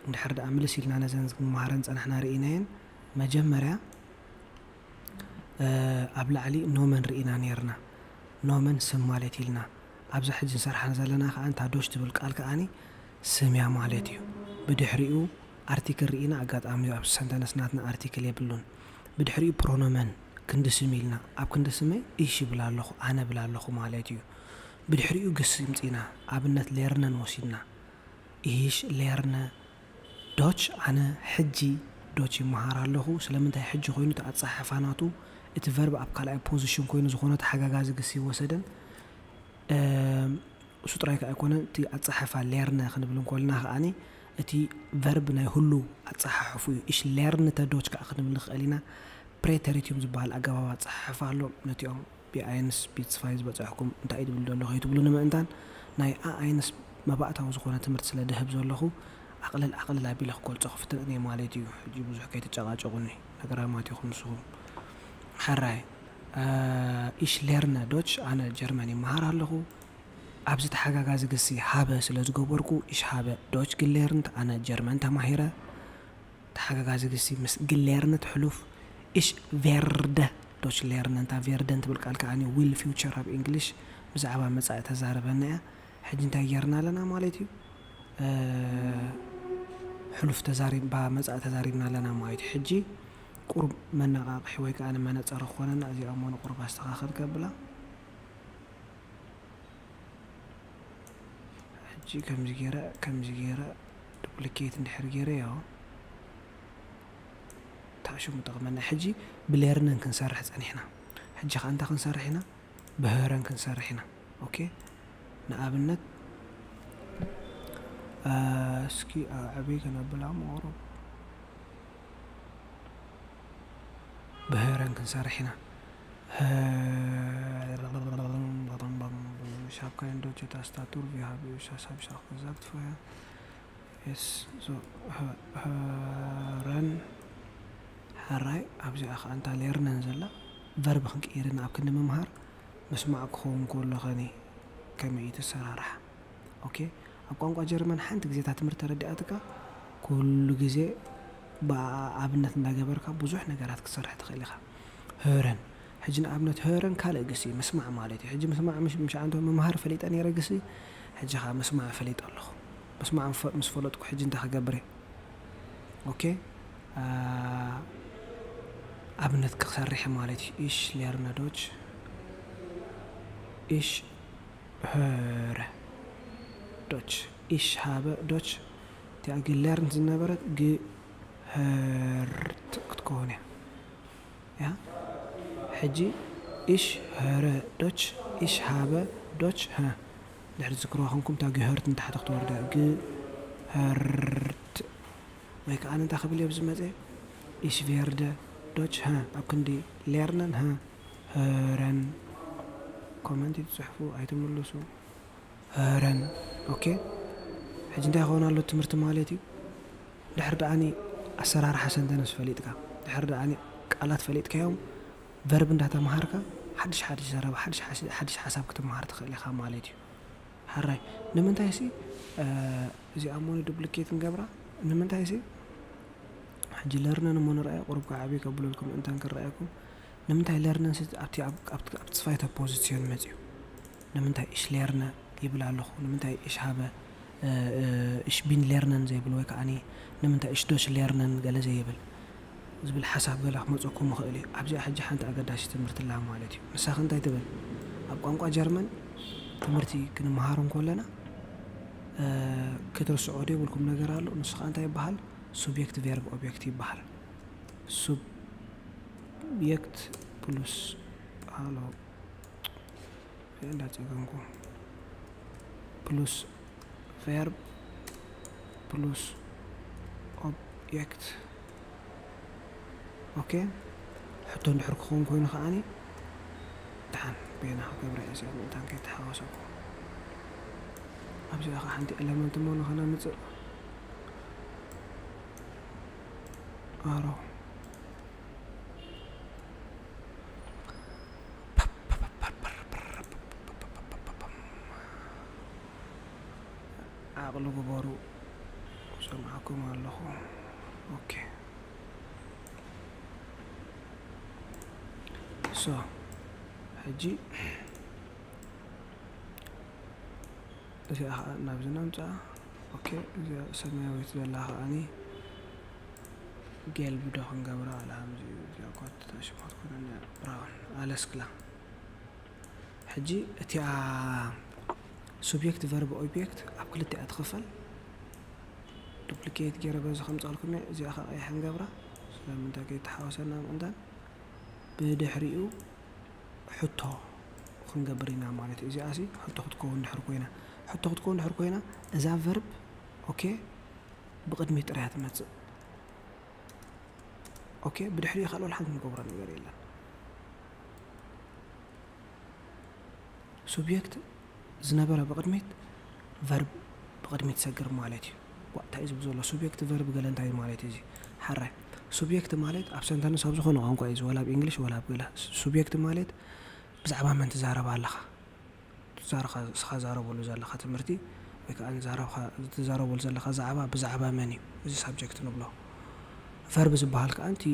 እንድሕር ደኣ ምልስ ኢልና ነዘን ዝመሃረን ጸናሕና ርኢናየን፣ መጀመርያ ኣብ ላዕሊ ኖመን ርኢና ኔርና። ኖመን ስም ማለት ኢልና። ኣብዛ ሕጂ ንሰርሓ ዘለና ከኣ እንታ ዶች ትብል ቃል ከኣኒ ስም እያ ማለት እዩ። ብድሕሪኡ ኣርቲክል ርኢና፣ ኣጋጣሚ ኣብ ሰንተነስ ናትና ኣርቲክል የብሉን። ብድሕሪኡ ፕሮኖመን ክንዲ ስም ኢልና። ኣብ ክንዲ ስመይ ኢሽ ይብል ኣለኹ፣ ኣነ ብል ኣለኹ ማለት እዩ። ብድሕሪኡ ግስ ይምጺና። ኣብነት ሌርነን ወሲድና። ኢሽ ሌርነ ዶች፣ ኣነ ሕጂ ዶች ይመሃር ኣለኹ። ስለምንታይ ሕጂ ኮይኑ? እቲ ኣጸሓሕፋ ናቱ እቲ ቨርብ ኣብ ካልኣይ ፖዚሽን ኮይኑ ዝኾነ ተሓጋጋዚ ግሲ ይወሰደን። እሱ ጥራይ ከኣ ኣይኮነን፣ እቲ ኣጸሓሕፋ ሌርነ ክንብል እንኮልና ከኣኒ እቲ ቨርብ ናይ ህሉው ኣጸሓሕፉ እዩ። ኢሽ ሌርንተ ዶች ከኣ ክንብል ንኽእል ኢና። ፕሬተሪትዩም ዝበሃል ኣገባብ ኣጸሓሕፋ ኣሎ። ነቲኦም ቢኣይንስ ቢትስፋይ ዝበጻሕኩም እንታይ እዩ ዝብል ዘለኹ ከይትብሉ ንምእንታን ናይ ኣኣይንስ መባእታዊ ዝኾነ ትምህርቲ ስለ ደህብ ዘለኹ ኣቕልል ኣቕልል ኣቢለ ክገልጾ ክፍትን እየ ማለት እዩ። ሕጂ ብዙሕ ከይትጨቃጨቁኒ ነገራማት ኢኹም ንስኹም። ሕራይ ኢሽ ሌርነ ዶች፣ ኣነ ጀርመን ይመሃር ኣለኹ። ኣብዚ ተሓጋጋዚ ግሲ ሃበ ስለ ዝገበርኩ ኢሽ ሃበ ዶች ግሌርንት፣ ኣነ ጀርመን ተማሂረ። ተሓጋጋዚ ግሲ ምስ ግሌርንት ሕሉፍ ኢሽ ቬርደ ዶች ሌርነን። እታ ቬርደን ትብል ቃል ከኣ ዊል ፊውቸር ኣብ እንግሊሽ ብዛዕባ መጻኢ ተዛርበና እያ። ሕጂ እንታይ ጌርና ኣለና ማለት እዩ? ሕሉፍ ተዛሪባ መጻኢ ተዛሪብና ኣለና ማለት እዩ። ሕጂ ቁሩብ መነቓቕሒ ወይ ከኣ መነጸሪ ክኾነና እዚኣ እሞ ንቁሩብ ኣስተኻኽል ከብላ። ሕጂ ከምዚ ገይረ ከምዚ ገይረ ዱፕሊኬት እንድሕር ገይረ ያው ታሽሙ ጠቕመና። ሕጂ ብሌርነን ክንሰርሕ ጸኒሕና። ሕጂ ከኣ እንታይ ክንሰርሕ ኢና? ብህረን ክንሰርሕ ኢና። ኦኬ፣ ንኣብነት እስኪ ኣዕበይ ከነብላ ምቕሩብ ብህረን ክንሰርሕ ኢና። Schafkeindoche Tastatur, wir haben gesagt gesagt vorher. Yes, so, ረን ሕራይ ኣብዚኣ ከዓ እንታ ሌርነን ዘላ ቨርብ ክንቅይርና ኣብ ክንዲ ምምሃር ምስማዕ ክኸውን ከሎ ኸኒ ከመይ እዩ ትሰራርሓ? ኦኬ፣ ኣብ ቋንቋ ጀርመን ሓንቲ ግዜ እታ ትምህርቲ ተረዲኣትካ ኩሉ ግዜ ብኣብነት እንዳገበርካ ብዙሕ ነገራት ክትሰርሕ ትኽእል ኢኻ። ህረን ሕጂ ንኣብነት ህረን ካልእ ግሲ ምስማዕ ማለት እዩ። ሕጂ ምስማዕ ምሽ ምሽ ኣንተ ምምሃር ፈሊጠ ነይረ ግሲ ሕጂ ኸዓ ምስማዕ ፈሊጠ ኣለኹ። ምስማዕ ምስ ፈለጥኩ ሕጂ እንታይ ክገብር እየ? ኦኬ፣ ኣብነት ክሰርሕ ማለት እዩ። Ich lerne Deutsch. Ich höre Deutsch. Ich habe Deutsch. እቲኣ gelernt ዝነበረት gehört ክትከውን እያ። ያ ሕጂ ich höre Deutsch, ich habe Deutsch, ሀ ድሕሪ ዝክርዋ ኮንኩም እታ gehört ንታሕቲ ክትወርዳ። Gehört ወይ ከዓ እንታይ ክብል እየ ኣብዚ መፀ? Ich werde Deutsch, ሀ ኣብ ክንዲ lernen, ሀ hören። ኮመንት ትፅሕፉ ኣይትምልሱ። Hören። ኦኬ፣ ሕጂ እንታይ ክኸውን ኣሎ ትምህርቲ ማለት እዩ? ድሕር ደኣኒ ኣሰራርሓ ሰንተነስ ፈሊጥካ፣ ድሕር ደኣኒ ቃላት ፈሊጥካዮም፣ ቨርብ እንዳተምሃርካ ሓድሽ ሓድሽ ዘረባ፣ ሓድሽ ሓሲ- ሓድሽ ሓሳብ ክትምሃር ትኽእል ኢኻ ማለት እዩ። ሕራይ ንምንታይ ሲ እዚኣ ሞኒ ዱፕሊኬት ንገብራ? ንምንታይ ሲ ሕጂ ለርነን እሞ ንርኣዮ፣ ቁሩብ ከዓብይ ከብለልኩም እንተን ክረኣየኩም ንምንታይ lernen ኣብቲ ኣብቲ zweite Position መፅዩ? ንምንታይ ich lerne ይብል ኣለኹ? ንምንታይ ich habe ich bin lernen ዘይብል? ወይ ከዓኒ ንምንታይ ich Deutsch lernen ገለ ዘይብል ዝብል ሓሳብ ገለ ክመፀኩም ይኽእል እዩ። ኣብዚኣ ሕጂ ሓንቲ ኣገዳሲ ትምህርቲ ኣላ ማለት እዩ። ንሳኸ እንታይ ትብል? ኣብ ቋንቋ ጀርመን ትምህርቲ ክንመሃር እንከለና ክትርስዖ ደይብልኩም ነገር ኣሎ። ንሱ ከዓ እንታይ ይበሃል? Subjekt Verb Objekt ይበሃል። Subjekt plus ኣሎ እንዳፀገምኩ plus verb plus object። ኦኬ፣ ሕቶ እንድሕር ክኸውን ኮይኑ ከዓኒ ደሓን በይና ክገብራ እየ እዚኣ ምእንታን ከይተሓወሰኩ። ኣብዚኣ ከዓ ሓንቲ element እሞ ንኸነምፅእ ኣሮ ዓቕሊ ግበሩ። ሰምዓኩም ኣለኹ። ኦኬ፣ ሶ ሕጂ እዚኣ ከዓ ናብዚ ነምፅኣ። ኦኬ፣ እዚኣ ሰማያዊት ዘላ ከዓኒ ጌልብ ዶ ክንገብራ ኣላ ከምዚ እዩ። እዚኣ እኳ ተሽማት ኮይና እኒኣ ብራውን ኣለስክላ። ሕጂ እቲኣ Subjekt Verb Objekt ኣብ ክልቲኣ ትኽፈል። Duplicate ገይረ በዚ ከምፃልኩም እየ። እዚኣ ከዓ ቀይሕ ንገብራ ስለምንታይ ከይተሓወሰና ምእንታን ብድሕሪኡ ሕቶ ክንገብር ኢና ማለት እዩ። እዚኣ ሲ ሕቶ ክትከውን ድሕር ኮይና ሕቶ ክትከውን ድሕር ኮይና እዛ verb ኦኬ ብቕድሚት ጥራያ ትመፅእ። ኦኬ፣ ብድሕሪኡ ካልእ ሓንቲ ንገብሮ ነገር የለን። Subjekt ዝነበረ ብቕድሚት verb ብቕድሚት ሰግር ማለት እዩ። ዋ፣ እንታይ እዩ ዝብል ዘሎ? Subjekt Verb ገለ እንታይ ማለት እዩ እዚ? ሓራይ፣ Subjekt ማለት ኣብ sentence ኣብ ዝኾነ ቋንቋ እዩ፣ ወላ ኣብ English ወላ ኣብ ገለ። Subjekt ማለት ብዛዕባ መን ትዛረብ ኣለኻ? ትዛረኻ-፣ ንስኻ ዛረበሉ ዘለኻ ትምህርቲ ወይ ከዓ ንዛረብኻ-፣ ትዛረበሉ ዘለኻ ዛዕባ ብዛዕባ መን እዩ? እዚ subject ንብሎ። Verb ዝበሃል ከዓ እቲ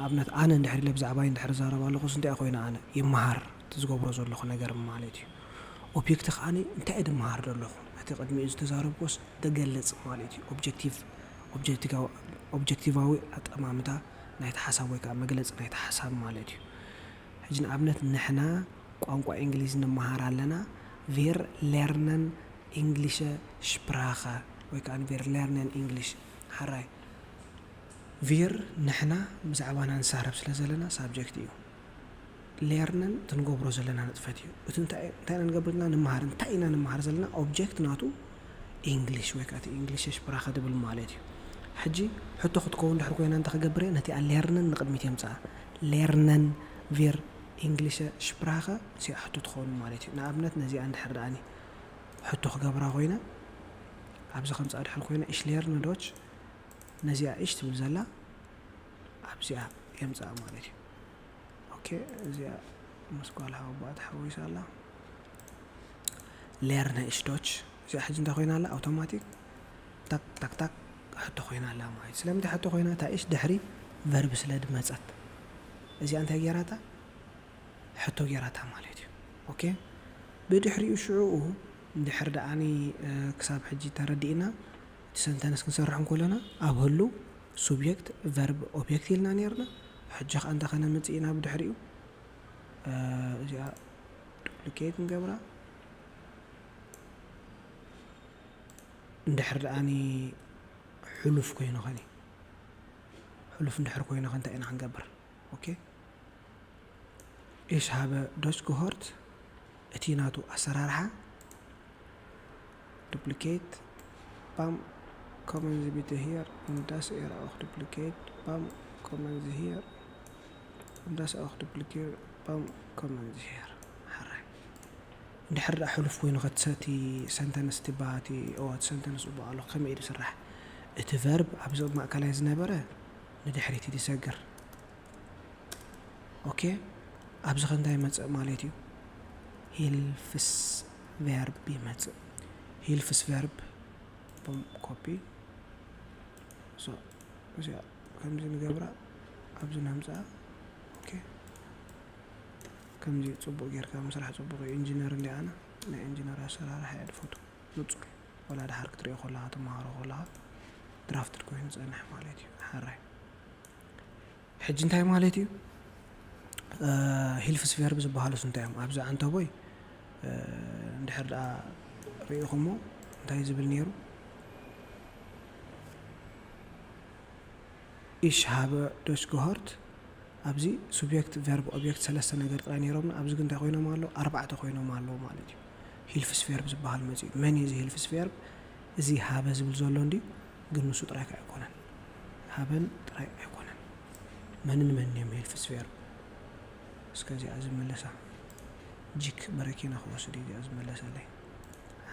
ኣብነት ኣነ እንድሕር ኢለ ብዛዕባይ እንድሕር ዛረብ ኣለኹስ እንታይ ኮይነ ኣነ ይመሃር እቲ ዝገብሮ ዘለኹ ነገር ማለት እዩ። Object ከዓኒ እንታይ እየ ድመሃር ዘለኹ? ነቲ ቅድሚኡ ዝተዛረብኩስ ደገልጽ ማለት እዩ። Objective፣ ኦብጀክቲቫዊ፣ ኦብጀክቲቫዊ ኣጠማምታ ናይቲ ሓሳብ ወይ ከዓ መግለጺ ናይቲ ሓሳብ ማለት እዩ። ሕጂ ንኣብነት ንሕና ቋንቋ እንግሊዝ ንመሃር ኣለና። Wir lernen englische Sprache ወይ ከዓ wir lernen English። ሓራይ፣ wir ንሕና ብዛዕባና ንዛረብ ስለ ዘለና ሳብጀክት እዩ። lernen እቲ ንገብሮ ዘለና ንጥፈት እዩ። እቲ እንታይ፣ እንታይ ኢና ንገብር ዘለና? ንመሃር። እንታይ ኢና ንመሃር ዘለና? ኦብጀክት ናቱ እንግሊሽ ወይ ከዓ እቲ እንግሊሽ ሽፕራኸ ድብል ማለት እዩ። ሕጂ ሕቶ ክትከውን ድሕር ኮይና እንታይ ክገብር እየ? ነቲኣ lernen ንቕድሚት የምፅኣ። Lernen wir englische Sprache እዚኣ ሕቶ ትኸውን ማለት እዩ። ንኣብነት ነዚኣ እንድሕር ደኣኒ ሕቶ ክገብራ ኮይነ ኣብዚ ከምፅኣ ድሕር ኮይነ ich lerne Deutsch ነዚኣ ich ትብል ዘላ ኣብዚኣ የምፅኣ ማለት እዩ። ኦኬ፣ እዚኣ ምስ ጓል ሓወቦኣ ተሓዊሳ ኣላ። Lerne ich Deutsch እዚኣ ሕጂ እንታይ ኮይና ኣላ? ኣውቶማቲክ ታክ ታክ ታክ ሕቶ ኮይና ኣላ ማለት እዩ። ስለምንታይ ሕቶ ኮይና? እታ ich ድሕሪ verb ስለ ድመፀት እዚኣ እንታይ ገይራታ? ሕቶ ገይራታ ማለት እዩ። ኦኬ፣ ብድሕሪኡ ሽዑኡ እንድሕር ደኣኒ፣ እ፣ ክሳብ ሕጂ ተረዲእና እቲ sentence ክንሰርሕ እንከለና ኣብ ህሉ subject verb object ኢልና ነይርና። ሕጂ ኸኣ እንታይ ከነምጽእ ኢና ብድሕሪኡ? እ፣ እዚኣ duplicate ንገብራ። እንድሕር ደኣኒ ሕሉፍ ኮይኑ ኸኒ፣ ሕሉፍ እንድሕር ኮይኑ ኸ እንታይ ኢና ክንገብር? ኦኬ፣ ich habe Deutsch gehört እቲ ናቱ ኣሰራርሓ duplicate፣ bam፣ kommen Sie bitte hier und das er auch duplicate፣ bam፣ kommen Sie hier und das auch duplicate፣ bam፣ kommen Sie hier። ሓራይ፣ እንድሕር ደኣ ሕሉፍ ኮይኑ ኸቲ sentence ትባ እቲ፣ ኦ፣ እቲ sentence ጽቡቕ ኣሎ፣ ከመይ እዩ ዝስራሕ? እቲ verb ኣብዚ ማእከላይ ዝነበረ ንድሕሪት እዩ ዝሰግር። ኦኬ፣ ኣብዚ ኸ እንታይ ይመጽእ ማለት እዩ? Hilfsverb ይመጽእ። Hilfsverb፣ ቦም፣ ኮፒ። ሶ፣ እዚኣ ከምዚ ንገብራ፣ ኣብዚ ነምጽኣ። ኦኬ፣ ከምዚ ጽቡቕ ጌርካ ምስራሕ ጽቡቕ እዩ። ኢንጂነር እንዲ ኣነ ናይ ኢንጂነር ኣሰራርሓ እየ ዝፈቱ። ንጹር፣ ወላ ድሓር ክትሪኦ ከለኻ፣ ትመሃሮ ከለኻ ድራፍትድ ኮይኑ ዝጸንሕ ማለት እዩ። ሓራይ። ሕጂ እንታይ ማለት እዩ? ሂልፍስ ቬርብ ዝበሃሉስ እንታይ እዮም? ኣብዚ ዓንተቦይ እንድሕር ደኣ ርኢኹሞ እንታይ ዝብል ነይሩ? Ich habe das gehört። ኣብዚ ሱብጀክት፣ ቨርብ፣ ኦብጀክት ሰለስተ ነገር ጥራይ ነይሮምና። ኣብዚ ግን እንታይ ኮይኖም ኣለዉ? ኣርባዕተ ኮይኖም ኣለዉ ማለት እዩ። ሂልፍስ ቬርብ ዝበሃል መጺኡ። መን እዩ እዚ ሂልፍስ ቬርብ? እዚ ሃበ ዝብል ዘሎ እንድዩ፣ ግን ንሱ ጥራይ ከ ኣይኮነን። ሃበን ጥራይ ኣይኮነን። መንን መንን እዮም ሂልፍስ ቬርብ? እስከ እዚኣ ዝመለሳ ጂክ በረኪና ክወስድ እዩ እዚኣ ዝመለሰለይ።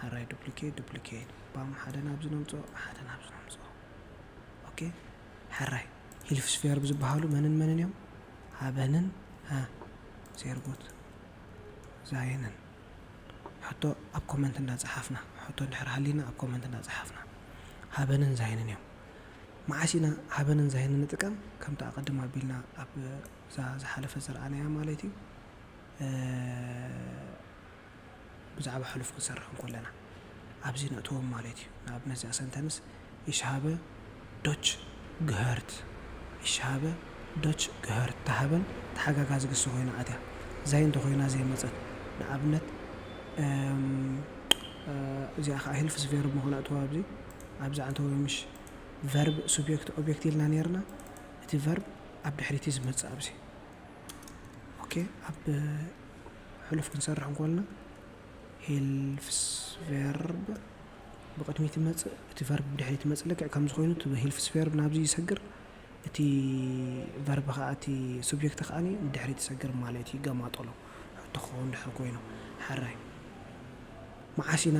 ሓራይ ዱፕሊኬት፣ ዱፕሊኬት። ባም ሓደ ናብዚ ነምጽኦ፣ ሓደ ናብዚ ነምጽኦ። ኦኬ፣ ሕራይ ሂልፍስ ቬርብ ዝበሃሉ መንን መንን እዮም? ሃበንን፣ ሃ፣ ዜርጉት፣ ዛይንን። ሕቶ ኣብ ኮመንት እንዳጸሓፍና፣ ሕቶ እንድሕር ሃሊና ኣብ ኮመንት እንዳጸሓፍና። ሃበንን ዛይንን እዮም። መዓስ ኢና ሃበንን ዛይንን ንጥቀም? ከምቲ ኣቐድም ኣቢልና ኣብ እዛ ዝሓለፈ ዝረኣናያ ማለት እዩ። እ፣ ብዛዕባ ሕሉፍ ክንሰርሕ እንከለና ኣብዚ ነእትዎም ማለት እዩ። ንኣብነት እዚኣ ሰንተንስ፣ Ich habe das gehört። Ich habe das gehört። ተሃበን ተሓጋጋዚ ግሲ ኮይና ኣትያ። ዛይን እንተኮይና ዘይመጸት። ንኣብነት፣ እም፣ እ፣ እዚኣ ከዓ ሂልፍስ ቬርብ ምኾና እትዋ ኣብዚ፣ ኣብዚ ዓንተቦይ ምሽ ቨርብ ሱብጀክት ኦብጀክት ኢልና ነይርና። እቲ ቨርብ ኣብ ድሕሪት እዩ ዝመጽእ ኣብዚ። ኦኬ፣ ኣብ ሕሉፍ ክንሰርሕ እንኮልና ሂልፍስ ቬርብ ብቕድሚት ይመጽእ፣ እቲ ቨርብ ብድሕሪት ይመጽእ። ልክዕ ከምዚ ኮይኑ እቲ ሂልፍስ ቬርብ ናብዚ ይሰግር፣ እቲ ቨርብ ከኣ፣ እቲ ሱብጀክት ከኣ ንድሕሪት ይሰግር ማለት እዩ። ይገማጠሎ ሕቶ ክኸውን ድሕሪ ኮይኑ። ሓራይ፣ መዓስ ኢና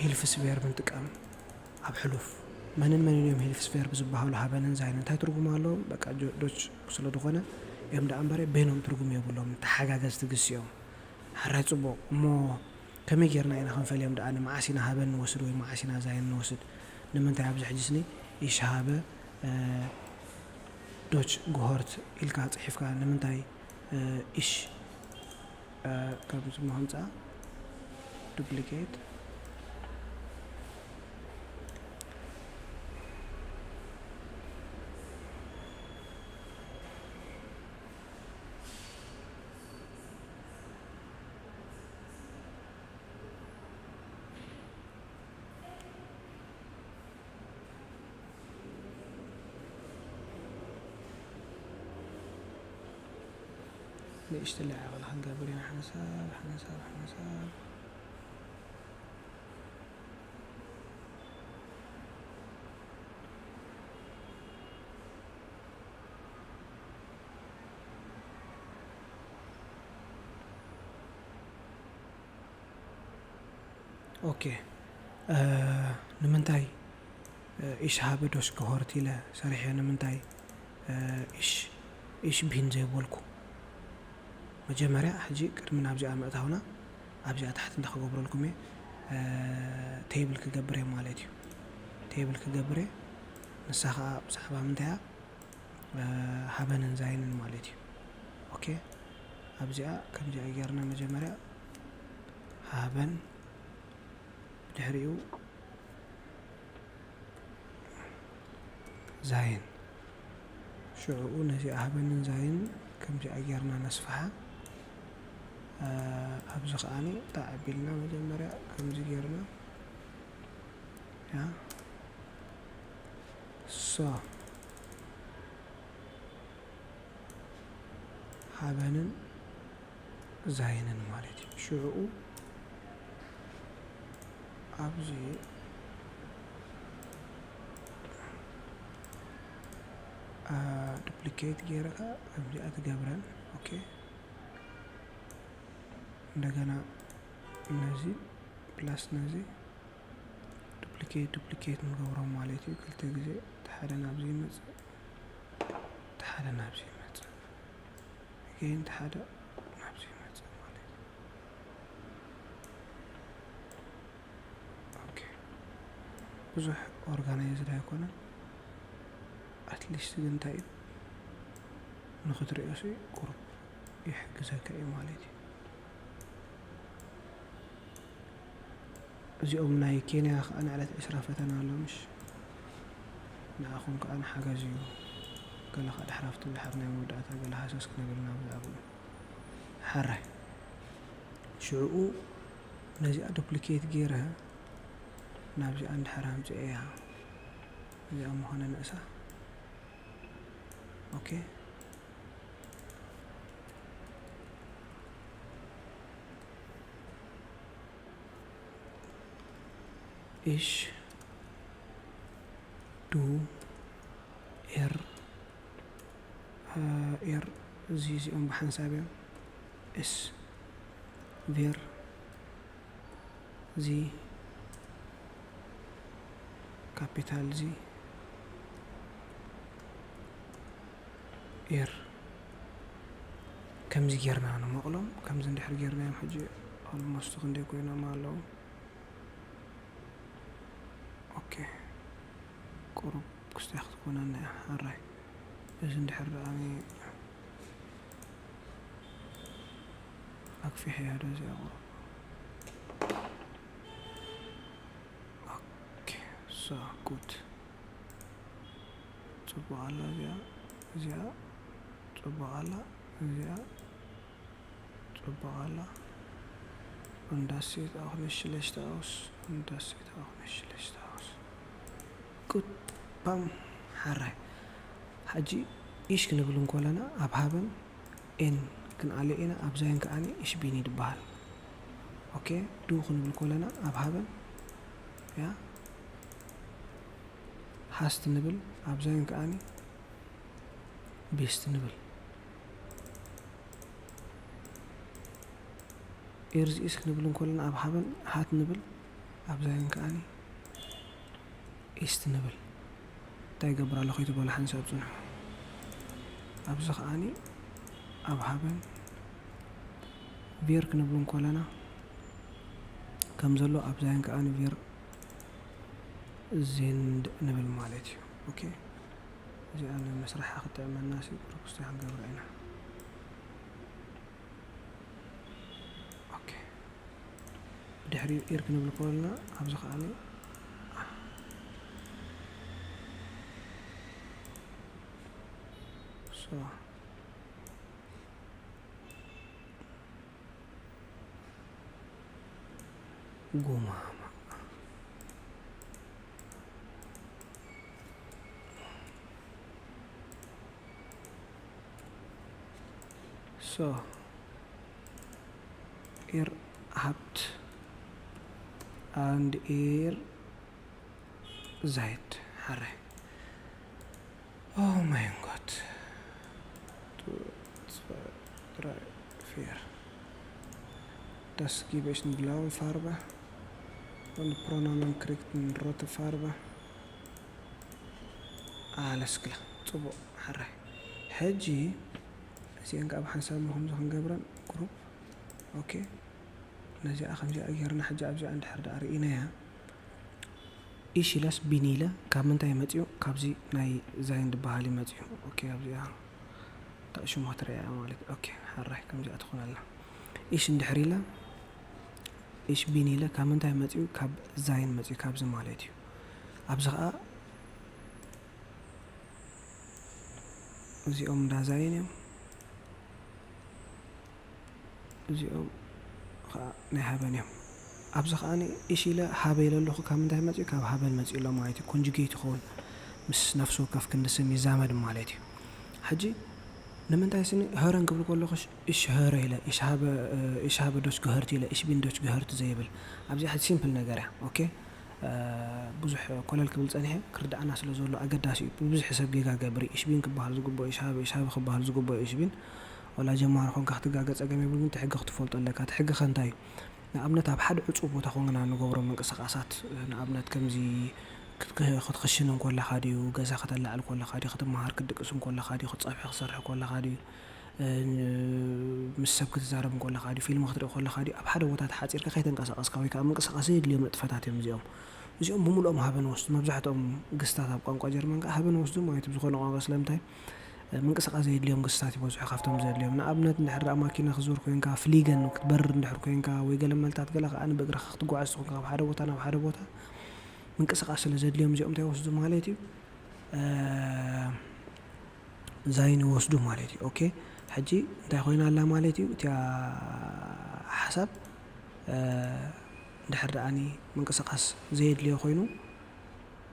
ሂልፍስ ቬርብ ንጥቀም? ኣብ ሕሉፍ መንን መንን እዮም ሂልፍስ ቬርብ ዝበሃሉ? ሃበንን ዛይንን እንታይ ትርጉም ኣለዎም? በቃ ጆ-፣ ዶች ስለ ዝኾነ እዮም ደኣ እምበረ በይኖም ትርጉም የብሎም። ተሓጋገዝቲ ግሲ እዮም። ሓራይ ጽቡቕ። እሞ ከመይ ጌርና ኢና ክንፈልዮም ደኣ? ንመዓስ ኢና ሃበን ንወስድ ወይ መዓስ ኢና ዛይን ንወስድ? ንምንታይ ኣብዚ ሕጂ ስኒ Ich habe፣ እ፣ das gehört ኢልካ ጽሒፍካ ንምንታይ፣ እ፣ Ich፣ እ፣ ከምዚ ምምጻእ፣ ዱፕሊኬት። ንእሽተይ ዓቐል ክንገብር ኢና። ሓንሳብ፣ ሓንሳብ፣ ሓንሳብ። ኦኬ፣ እ፣ ንምንታይ፣ እ፣ Ich habe das gehört ኢለ ሰሪሐ? ንምንታይ፣ እ፣ Ich፣ Ich bin ዘይበልኩ? መጀመርያ ሕጂ ቅድሚ ናብዚኣ ምእታውና ኣብዚኣ ታሕቲ እንታይ ክገብረልኩም እየ? እ፣ ቴብል ክገብር እየ ማለት እዩ። ቴብል ክገብር እየ። ንሳ ኸኣ ብዛዕባ ምንታይ እያ? እ፣ ሃበንን ዛይንን ማለት እዩ። ኦኬ፣ ኣብዚኣ ከምዚኣ ጌርና መጀመርያ ሃበን፣ ብድሕሪኡ ዛይን። ሽዑኡ ነዚኣ ሃበንን ዛይን ከምዚኣ ጌርና ነስፍሓ። እ፣ ኣብዚ ከኣኒ ጣዕ ኣቢልና መጀመርያ ከምዚ ጌርና፣ ያ፣ ሶ፣ ሃበንን ዛይንን ማለት እዩ። ሽዑኡ ኣብዚ፣ እ፣ ዱፕሊኬት ጌርካ ከምዚኣ ትገብረን። ኦኬ፣ እንደገና ነዚ ፕላስ ነዚ ዱፕሊኬት፣ ዱፕሊኬት ንገብሮም ማለት እዩ። ክልተ ግዜ፣ እቲ ሓደ ናብዚ ይመጽእ፣ እቲ ሓደ ናብዚ ይመጽእ። ኣገይን፣ እቲ ሓደ ናብዚ ይመጽእ ማለት እዩ። ኦኬ። ብዙሕ ኦርጋናይዝድ ኣይኮነን። ኣትሊስት ግን እንታይ እዩ ንኽትሪኦ ሲ ቁሩብ ይሕግዘካ እዩ ማለት እዩ። እዚኦም ናይ ኬንያ ከዓ ንዕለት ዕስራ ፈተና ኣሎ፣ ምሽ? ንኣኹም ከዓ ንሓገዝ እዩ። ገለ ከዓ ድሕር ኣብቲ ድሕር ናይ መወዳእታ ገለ ሃሰስ ክነብል ናብ ዝኣብኡ። ሓራይ። ሽዕኡ ነዚኣ ዱፕሊኬት ገይረ ናብዚኣ እንድሕር ኣምፅኤያ። እዚኣ ምዃነ ንእሳ። ኦኬ። Ich, du, er, äh, er፣ እዚ እዚኦም ብሓንሳብ እዮም። Es, wir፣ እዚ ካፒታል እዚ፣ er፣ ከምዚ ጌርና ንመቕሎም። ከምዚ እንድሕር ጌርናዮም ሕጂ ኦልሞስት ክንደይ ኮይኖም ኣለዉ? ኦኬ፣ ቁሩብ ክስታይ ክትኮነና እያ። ኣራይ፣ እዚ እንድሕር ደኣ ኣክፊሐያ ዶ እዚኣ ቁሩብ? ኦኬ፣ ሶ ጉድ። ጽቡቕ ኣላ እዚኣ፣ እዚኣ ጽቡቕ ኣላ፣ እዚኣ ጽቡቕ ኣላ። Und das sieht auch nicht schlecht aus. Und das sieht auch nicht schlecht aus. Gut, bam፣ ሓራይ። ሕጂ ich ክንብል እንኮለና ኣብ haben en ክንኣልዮ ኢና፣ ኣብ sein ከኣኒ ich bin እዩ ዝበሃል። ኦኬ፣ du ክንብል ከለና ኣብ haben፣ ያ፣ hast ንብል፣ ኣብ sein ከኣኒ bist ንብል። Er፣ sie፣ es ክንብል እንኮለና ኣብ haben hat ንብል፣ ኣብ sein ከኣኒ ist ንብል። እንታይ ይገብር ኣሎ ከይትበሉ ሓንሳብ ጽንሑ። ኣብዚ ከኣኒ ኣብ haben wir ክንብል እንኮለና ከም ዘሎ ኣብ sein ከኣኒ wir sind ንብል ማለት እዩ። ኦኬ፣ እዚኣ ንምስራሓ ክትጥዕመና ሲ ቁሩብ ክስታይ ክንገብራ ኢና። ኦኬ፣ ብድሕሪኡ er ክንብል ከለና ኣብዚ ከኣኒ ሶ ጉማማ። So, ihr habt and ihr seid፣ ሓራይ። Oh mein Gott. Du, zwei, drei, vier. Das gebe ich eine blaue Farbe. Und Pronomen kriegt eine rote Farbe. Alles klar. ጽቡቕ፣ ሓራይ። ሕጂ እዚአን ከዓ ብሓንሳብ ምዃኑ ክንገብረን ግሩፕ። ኦኬ። ነዚኣ ከምዚኣ ጌርና ሕጂ ኣብዚኣ እንድሕር ደኣ ርኢናያ። Ich ኢለስ bin ኢለ ካብ ምንታይ መጺኡ? ካብዚ ናይ sein ዝበሃል እዩ መጺኡ። ኦኬ፣ ኣብዚኣ እንታይ ሽማ ትረኣ ማለት። ኦኬ፣ ሓራይ ከምዚኣ ትኾነልና። Ich እንድሕር ኢለ፣ ich bin ኢለ ካብ ምንታይ መጺኡ? ካብ sein መጺኡ፣ ካብዚ ማለት እዩ። ኣብዚ ኸኣ እዚኦም እንዳ sein እዮም። እዚኦም ኸኣ ናይ haben እዮም። ኣብዚ ኸኣ ich ኢለ habe ኢለ ኣለኹ። ካብ ምንታይ መጺኡ? ካብ haben መጺኡ ኣሎ ማለት እዩ። ኮንጁጌት ይኸውን፣ ምስ ነፍሲ ወከፍ ክንዲ ስም ይዛመድ ማለት እዩ። ሕጂ ንምንታይ ስኒ hören ክብል ከለኹ ich höre ኢለ፣ ich habe፣ ich habe das gehört ኢለ፣ ich bin das gehört ዘይብል? ኣብዚኣ ሕጂ ሲምፕል ነገር እያ። ኦኬ፣ ብዙሕ ኮለል ክብል ጸኒሐ፣ ክርድኣና ስለ ዘሎ ኣገዳሲ እዩ። ብብዝሒ ሰብ ጌጋ ገብር እዩ። Ich bin ክበሃል ዝግብኦ ich habe፣ ich habe ክበሃል ዝግብኦ ich bin። ወላ ጀማሪ ኮንካ ክትጋገ ጸገም የብሉን፣ ግን እቲ ሕጊ ክትፈልጦ ኣለካ። እቲ ሕጊ ከ እንታይ እዩ? ንኣብነት ኣብ ሓደ ዕጹው ቦታ ኮንና ንገብሮ ምንቅስቓሳት፣ ንኣብነት ከምዚ ክትክ-፣ ክትኽሽን እንኮለኻ ድዩ፣ ገዛ ከተላዕል ከለኻ ድዩ፣ ክትመሃር ክትድቅስ እንኮለኻ ድዩ፣ ክትጸብሒ ክትሰርሕ ከለኻ ድዩ፣ እ፣ ምስ ሰብ ክትዛረብ እንኮለኻ ድዩ፣ ፊልም ክትርኢ ከለኻ ድዩ፣ ኣብ ሓደ ቦታ ተሓጺርካ ከይተንቀሳቐስካ ወይ ከዓ ምንቅስቓስ ዘየድልዮም ንጥፈታት እዮም እዚኦም። እዚኦም ብምልኦም haben ወስዱ፣ መብዛሕትኦም ግስታት ኣብ ቋንቋ ጀርመን ከዓ haben ወስዱ ማለት እዩ፣ ብዝኾነ ቋንቋ። ስለምንታይ? ምንቅስቃስ ዘየድልዮም ግስታት ይበዝሑ ካብቶም ዘድልዮም። ንኣብነት እንድሕር ደኣ ማኪና ክዞር ኮይንካ፣ ፍሊገን ክትበርር እንድሕር ኮይንካ፣ ወይ ገለ መልታት ገለ ከኣ ብእግርኻ ክትጓዓዝ ትኾንካ ካብ ሓደ ቦታ ናብ ሓደ ቦታ፣ ምንቅስቃስ ስለ ዘድልዮም እዚኦም እንታይ ይወስዱ ማለት እዩ? ዛይን ይወስዱ ማለት እዩ። ኦኬ፣ ሕጂ እንታይ ኮይና ኣላ ማለት እዩ? እቲኣ ሓሳብ እንድሕር ደኣኒ ምንቅስቃስ ዘየድልዮ ኮይኑ፣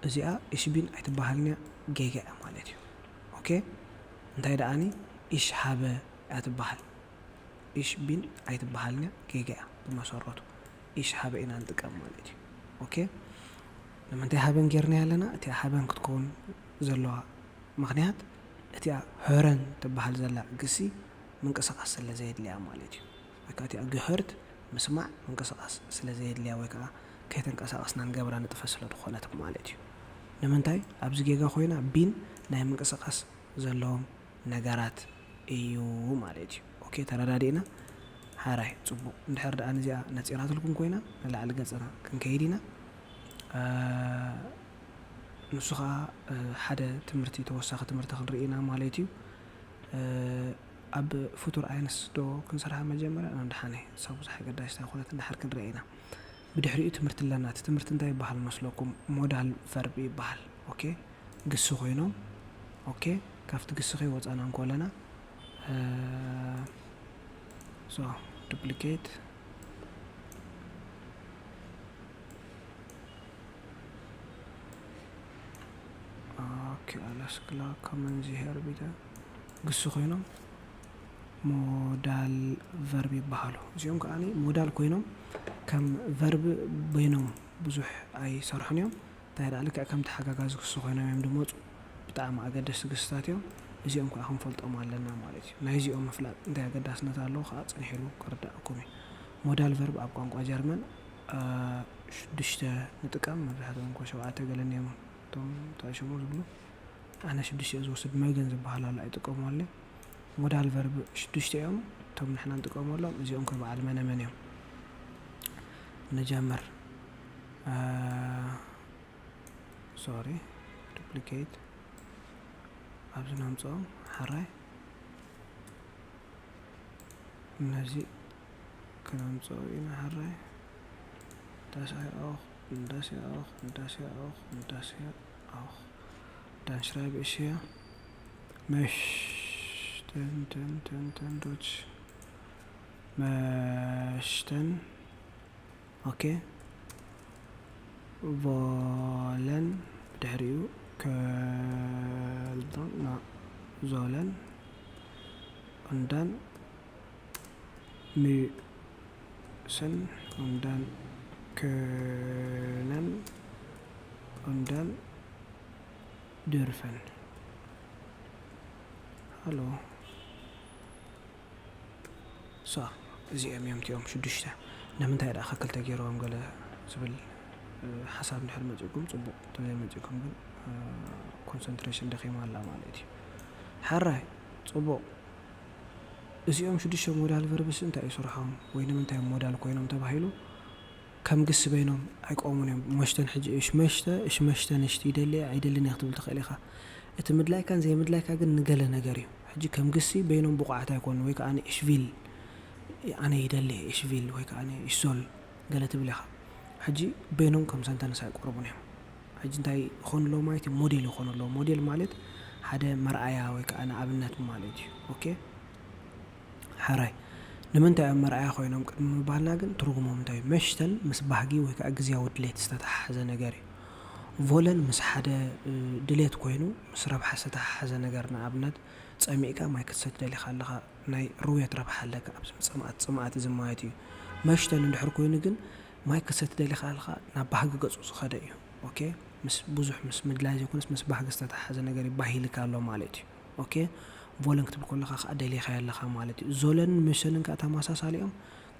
እዚኣ እሽቢን ኣይትበሃልን እያ፣ ጌጋ እያ ማለት እዩ። ኦኬ፣ እንታይ ደኣኒ እሽ ሃበ እያ ትበሃል። እሽ ቢን ኣይትበሃልን እያ፣ ጌጋ እያ። ብመሰረቱ እሽ ሃበ ኢና ንጥቀም ማለት እዩ። ኦኬ፣ ንምንታይ ሃበን ጌርና ኣለና? እቲኣ ሃበን ክትከውን ዘለዋ ምክንያት እቲኣ ሆረን ትበሃል ዘላ ግሲ ምንቅስቃስ ስለ ዘየድልያ ማለት እዩ። ወይ ከዓ እቲኣ ግህርት ምስማዕ ምንቅስቃስ ስለ ዘየድልያ ወይ ከዓ ከይተንቀሳቀስና ንገብራ ንጥፈ ስለ ዝኾነት ማለት እዩ። ንምንታይ ኣብዚ ጌጋ ኮይና ቢን ናይ ምንቅስቃስ ዘለዎም ነገራት እዩ ማለት እዩ። ኦኬ፣ ተረዳዲእና? ሓራይ፣ ጽቡቕ። እንድሕር ደኣ ነዚኣ ነጺራትልኩም ኮይና ንላዕሊ ገጽና ክንከይድ ኢና። ንሱ ኸኣ ሓደ ትምህርቲ፣ ተወሳኺ ትምህርቲ ክንርኢ ኢና ማለት እዩ። ኣብ ፍቱር ኣይንስ ዶ ክንሰርሓ መጀመርያ? ንድሓነይ እሳ ብዙሕ ኣገዳሲት ኣይኮነት፣ እንድሓር ክንሪኣ ኢና። ብድሕሪኡ ትምህርቲ ኣለና። እቲ ትምህርቲ እንታይ ይበሃል መስለኩም? ሞዳል ቨርብ ይበሃል። ኦኬ፣ ግሲ ኮይኖም። ኦኬ፣ ካብቲ ግሲ ከይወጻና እንኮለና፣ ሶ ዱፕሊኬት። ኦኬ፣ ኣላስክላ ከመንዚ ሄር ቢተ ግሲ ኮይኖም ሞዳል ቨርብ ይበሃሉ። እዚኦም ከኣ ሞዳል ኮይኖም ከም ቨርብ በይኖም ብዙሕ ኣይሰርሑን እዮም። እንታይ ደኣ ልክዕ ከም ተሓጋጋዚ ግሲ ኮይኖም እዮም ዝመፁ። ብጣዕሚ ኣገደስቲ ግስታት እዮም። እዚኦም ከዓ ክንፈልጦም ኣለና ማለት እዩ። ናይዚኦም ምፍላጥ እንታይ ኣገዳስነት ኣለዎ ከዓ ፅንሕ ኢሉ ክርዳእኩም እዩ። ሞዳል ቨርብ ኣብ ቋንቋ ጀርመን ሽዱሽተ ንጥቀም። መብዛሕትኦም እኮ ሸውዓተ ገለን እዮም እቶም ተኣሸሙ ዝብሉ። ኣነ ሽዱሽተ እየ ዝወስድ። መገን ዝበሃል ኣሎ ኣይጥቀመሉ። ሞዳል ቨርብ ሽዱሽተ እዮም እቶም ንሕና ንጥቀመሎም። እዚኦም ከ በዓል መነ መን እዮም? ንጀምር። ሶሪ፣ ዱፕሊኬት ኣብዚ ነምፅኦም። ሓራይ ነዚ ክነምፅኦ ኢና። ሓራይ Das er auch, und das er auch, und das er auch, und das er auch. Dann schreibe ich hier möchten, ten, ten, ten, Deutsch. Möchten. Okay. Wollen. ብድሕሪኡ ከልዶና ዞለን። Und dann müssen. Und dann können. Und dann dürfen. ሃሎ። ሶ፣ እዚኦም እዮም እቲኦም ሽዱሽተ። ንምንታይ ደኣ ክልተ ገይሮም ገለ ዝብል ሓሳብ እንድሕር መፂእኩም ፅቡቕ፣ እንተዘይመፂእኩም ግን ኮንሰንትሬሽን ደኺማ ኣላ ማለት እዩ። ሓራይ፣ ፅቡቕ። እዚኦም ሽዱሽተ ሞዳል ቨርብስ እንታይ እዩ ስርሖም ወይ ንምንታይ እዮም ሞዳል ኮይኖም ተባሂሉ? ከም ግሲ በይኖም ኣይቆሙን እዮም። መሽተን ሕጂ እሽ መሽተ፣ እሽ መሽተ ንሽቲ ይደሊ እየ ኣይደልን እየ ክትብል ትኽእል ኢኻ። እቲ ምድላይካን ዘይምድላይካ ግን ንገለ ነገር እዩ። ሕጂ ከም ግሲ በይኖም ብቑዓት ኣይኮኑን፣ ወይ ከዓ እሽ ቪል፣ ኣነ ይደሊ እየ፣ እሽ ቪል ወይ ከዓ እሽ ዞል ገለ ትብል ኢኻ። ሕጂ በይኖም ከም ሰንተንስ ኣይቆርቡን እዮም። ሕጂ እንታይ ይኾኑ ኣለዉ ማለት እዩ? ሞዴል ይኾኑ ኣለዉ። ሞዴል ማለት ሓደ መርኣያ ወይ ከዓ ንኣብነት ማለት እዩ። ኦኬ፣ ሓራይ ንምንታይ እዮም መርኣያ ኮይኖም ቅድሚ ምባልና ግን ትርጉሞም እንታይ እዩ? መሽተን ምስ ባህጊ ወይ ከዓ ግዝያዊ ድሌት ዝተተሓሓዘ ነገር እዩ። ቮለን ምስ ሓደ ድሌት ኮይኑ ምስ ረብሓ ዝተተሓሓዘ ነገር፣ ንኣብነት ጸሚእካ ማይ ክትሰቲ ደሊኻ ኣለኻ፣ ናይ ርውየት ረብሓ ኣለካ። ኣብዚ ምጽማእት፣ ጽምኣት እዚ ማለት እዩ። መሽተን እንድሕር ኮይኑ ግን ማይ ክትሰቲ ደሊኻ ኣለኻ ናብ ባህጊ ገጹ ዝኸደ እዩ። ኦኬ፣ ምስ ብዙሕ ምስ ምድላይ ዘይኮነስ ምስ ባህጊ ዝተተሓሓዘ ነገር እዩ፣ ባሂልካ ኣሎ ማለት እዩ። ኦኬ፣ ቮለን ክትብል ከለኻ ከዓ ደሊኻዮ ኣለኻ ማለት እዩ። ዞለንን ሚሰንን ከዓ ተመሳሳሊ እዮም።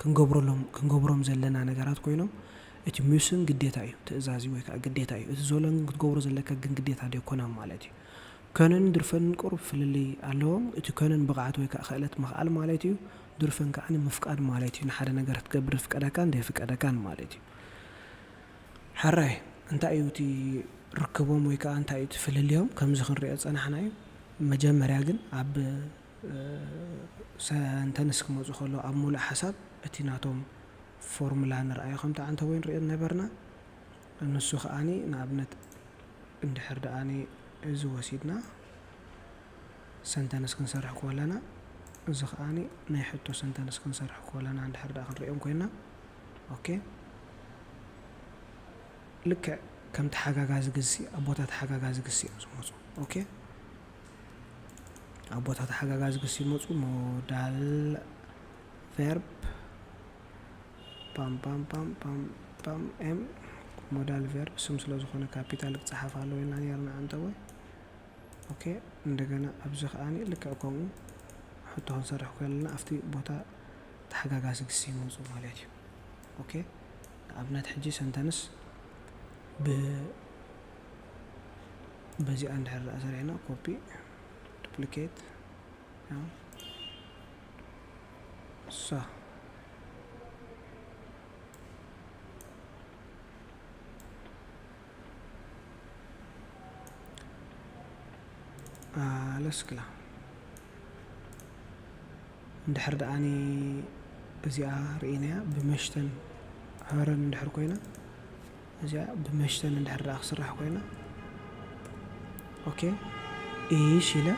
ክንገብረሎም፣ ክንገብሮም ዘለና ነገራት ኮይኖም፣ እቲ ሚስን ግዴታ እዩ፣ ትእዛዝ እዩ ወይ ከዓ ግዴታ እዩ። እቲ ዞለን ግን ክትገብሮ ዘለካ ግን ግዴታ ዶ ኣይኮነን ማለት እዩ። ከነንን ድርፈንን ቁሩብ ፍልልይ ኣለዎም። እቲ ከነን ብቕዓት ወይ ከዓ ክእለት ምኽኣል ማለት እዩ። ድርፈን ከዓ ምፍቃድ ማለት እዩ። ንሓደ ነገር ክትገብር ዝፍቀደካን ዘይፍቀደካን ማለት እዩ። ሕራይ፣ እንታይ እዩ እቲ ርክቦም ወይ ከዓ እንታይ እዩ እቲ ፍልልዮም? ከምዚ ክንሪኦ ዝጸናሕና እዩ። መጀመርያ ግን ኣብ ሰንተንስ ክመፁ ከሎ ኣብ ሙሉእ ሓሳብ እቲ ናቶም ፎርሙላ ንርኣዮ ከምቲ ዓንተቦይ ንሪኦ ነበርና። ንሱ ከዓኒ ንኣብነት እንድሕር ደኣኒ እዚ ወሲድና ሰንተንስ ክንሰርሕ ከለና እዚ ከዓኒ ናይ ሕቶ ሰንተንስ ክንሰርሕ ከለና እንድሕር ደኣ ክንሪኦም ኮይና ኦኬ ልክዕ ከም ተሓጋጋዚ ግሲ ኣብ ቦታ ተሓጋጋዚ ግሲ እዮም ዝመፁ። ኦኬ ኣብ ቦታ ተሓጋጋዚ ግሲ ይመፁ። ሞዳል ቨርብ ፓም ፓም ፓም ፓም ፓም ኤም ሞዳል ቨርብ ስም ስለ ዝኾነ ካፒታል ክፀሓፍ ኣለዎ ኢልና ነርና ዓንተቦይ። ኦኬ እንደገና ኣብዚ ከዓኒ ልክዕ ከምኡ ሕቶ ክንሰርሕ ከለና ኣብቲ ቦታ ተሓጋጋዚ ግሲ ይመፁ ማለት እዩ። ኦኬ ንኣብነት ሕጂ ሰንተንስ ብ በዚኣ እንድሕር ደኣ ሰሪሕና ኮፒ ዱፕሊኬት ሳ ኣለስክላ እንድሕር ደኣኒ እዚኣ ርኢናያ ብመሽተን ሀረን እንድሕር ኮይና እዚኣ ብመሽተን እንድሕር ደኣ ክስራሕ ኮይና ኦኬ እይሽ ኢለ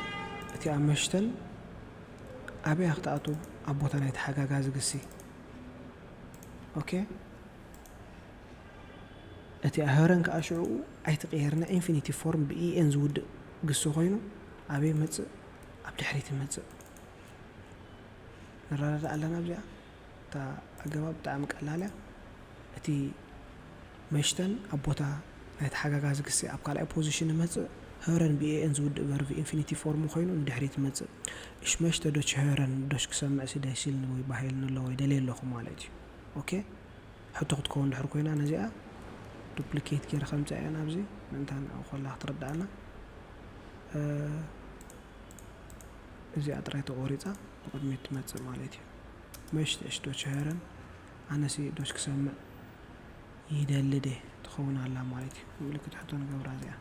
እቲኣ መሽተን ኣበይ ክትኣቱ ኣብ ቦታ ናይ ተሓጋጋዚ ግሲ ኦኬ እቲ ኣህረን ከዓ ሽዑ ኣይትቕየርና ኢንፊኒቲ ፎርም ብኢኤን ዝውድእ ግሲ ኮይኑ ኣበይ መፅእ ኣብ ድሕሪት መፅእ ንረዳዳእ ኣለና ኣብዚኣ እታ ኣገባብ ብጣዕሚ ቀላል እያ እቲ መሽተን ኣብ ቦታ ናይ ተሓጋጋዚ ግሲ ኣብ ካልኣይ ፖዚሽን መፅእ ህረን ብኤኤን ዝውድእ ቨርብ ኢንፊኒቲ ፎርም ኮይኑ ንድሕሪት መፅእ እሽ መሽተ ዶች ህረን ዶች ክሰምዕ ሲ ደሲልኒ ወይ ባሂልኒ ኣሎ ወይ ደልየ ኣለኹ ማለት እዩ ኦኬ ሕቶ ክትከውን ድሕር ኮይና ነዚኣ ዱፕሊኬት ገይረ ከምፅኣ እያ ናብዚ ምእንታን ኣብኡ ከላ ክትርዳኣና እዚኣ ጥራይ ተቆሪፃ ንቅድሚት ትመፅእ ማለት እዩ መሽተ እሽ ዶች ህረን ኣነሲ ዶች ክሰምዕ ይደሊ ደ ትኸውን ኣላ ማለት እዩ ምልክት ሕቶ ንገብራ እዚኣ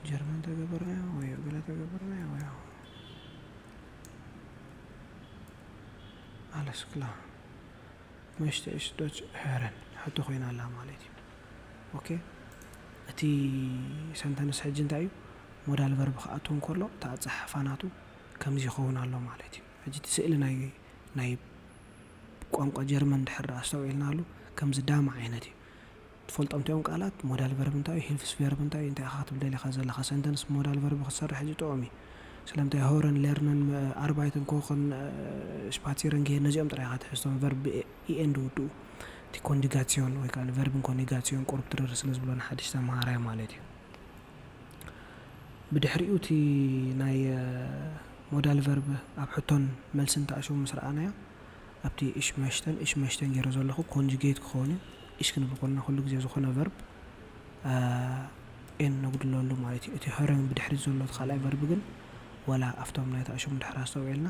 ጀርመን ተገበርናዮ ወይ ገለ ተገበርናዮ ወይ alles klar möchte ich Deutsch hören ሕቶ ኮይና ኣላ ማለት እዩ ኦኬ እቲ ሰንተንስ ሕጂ እንታይ እዩ ሞዳል ቨርብ ክኣቱ እንከሎ እቲ ኣፀሓሕፋ ናቱ ከምዚ ይኸውን ኣሎ ማለት እዩ ሕጂ እቲ ስእሊ ናይ ናይ ቋንቋ ጀርመን ድሕር ኣስተውዒልናሉ ከምዚ ዳማ ዓይነት እዩ ትፈልጦም እቲኦም ቃላት ሞዳል ቨርብ እንታይ እዩ ሂልፍስ ቨርብ እንታይ እዩ እንታይ ኢኻ ክትብል ደሊኻ ዘለኻ ሰንተንስ ሞዳል ቨርብ ክትሰርሕ ሕጂ ጥዑም እዩ ስለምንታይ ሆረን ሌርነን ኣርባይትን ኮኸን ስፓቲረን ገይር ነዚኦም ጥራይ ኢኻ ትሕዝቶም ቨርብ ኢኤን ድውድኡ እቲ ኮንዲጋሲዮን ወይ ከዓ ቨርብን ኮንዲጋሲዮን ቁሩብ ትርር ስለ ዝብሎ ንሓድሽ ተምሃራይ ማለት እዩ ብድሕሪኡ እቲ ናይ ሞዳል ቨርብ ኣብ ሕቶን መልስን ተኣሽሙ ምስ ረኣናዮ ኣብቲ እሽ መሽተን እሽ መሽተን ገይረ ዘለኹ ኮንጁጌት ክኸውን እዩ እሽ ክንብል ኮልና ኩሉ ግዜ ዝኾነ ቨርብ ኤን ነጉድለሉ ማለት እዩ እቲ ሀረን ብድሕሪት ዘሎ እቲ ካልኣይ ቨርብ ግን ወላ ኣብቶም ናይ ተኣሽሙ ድሕር ኣስተውዒልና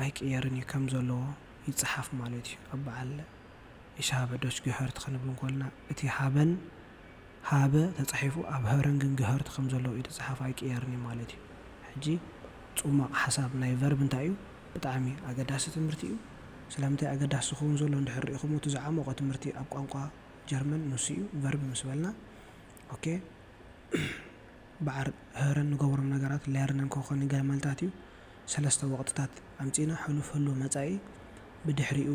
ኣይቅየርን እዩ ከም ዘለዎ ይፀሓፍ ማለት እዩ ኣብ በዓል እሽ ሃበ ዶች ገሀርት ክንብል እንኮልና እቲ ሃበን ሃበ ተፃሒፉ ኣብ ሀረን ግን ገሀርት ከም ዘለዎ እዩ ተፃሓፍ ኣይቅየርን እዩ ማለት እዩ ሕጂ ፅሟቕ ሓሳብ ናይ ቨርብ እንታይ እዩ ብጣዕሚ ኣገዳሲ ትምህርቲ እዩ ስለምንታይ ኣገዳሲ ዝኸውን ዘሎ እንድሕር ርኢኹም እቲ ዝዓሞቐ ትምህርቲ ኣብ ቋንቋ ጀርመን ንሱ እዩ ቨርብ ምስ በልና ኦኬ በዓር ህረን ንገብሮም ነገራት ሌርነን ኮኸኒ ገለመልታት እዩ ሰለስተ ወቕትታት ኣምፂና ሕሉፍ ህሉ መፃኢ ብድሕሪኡ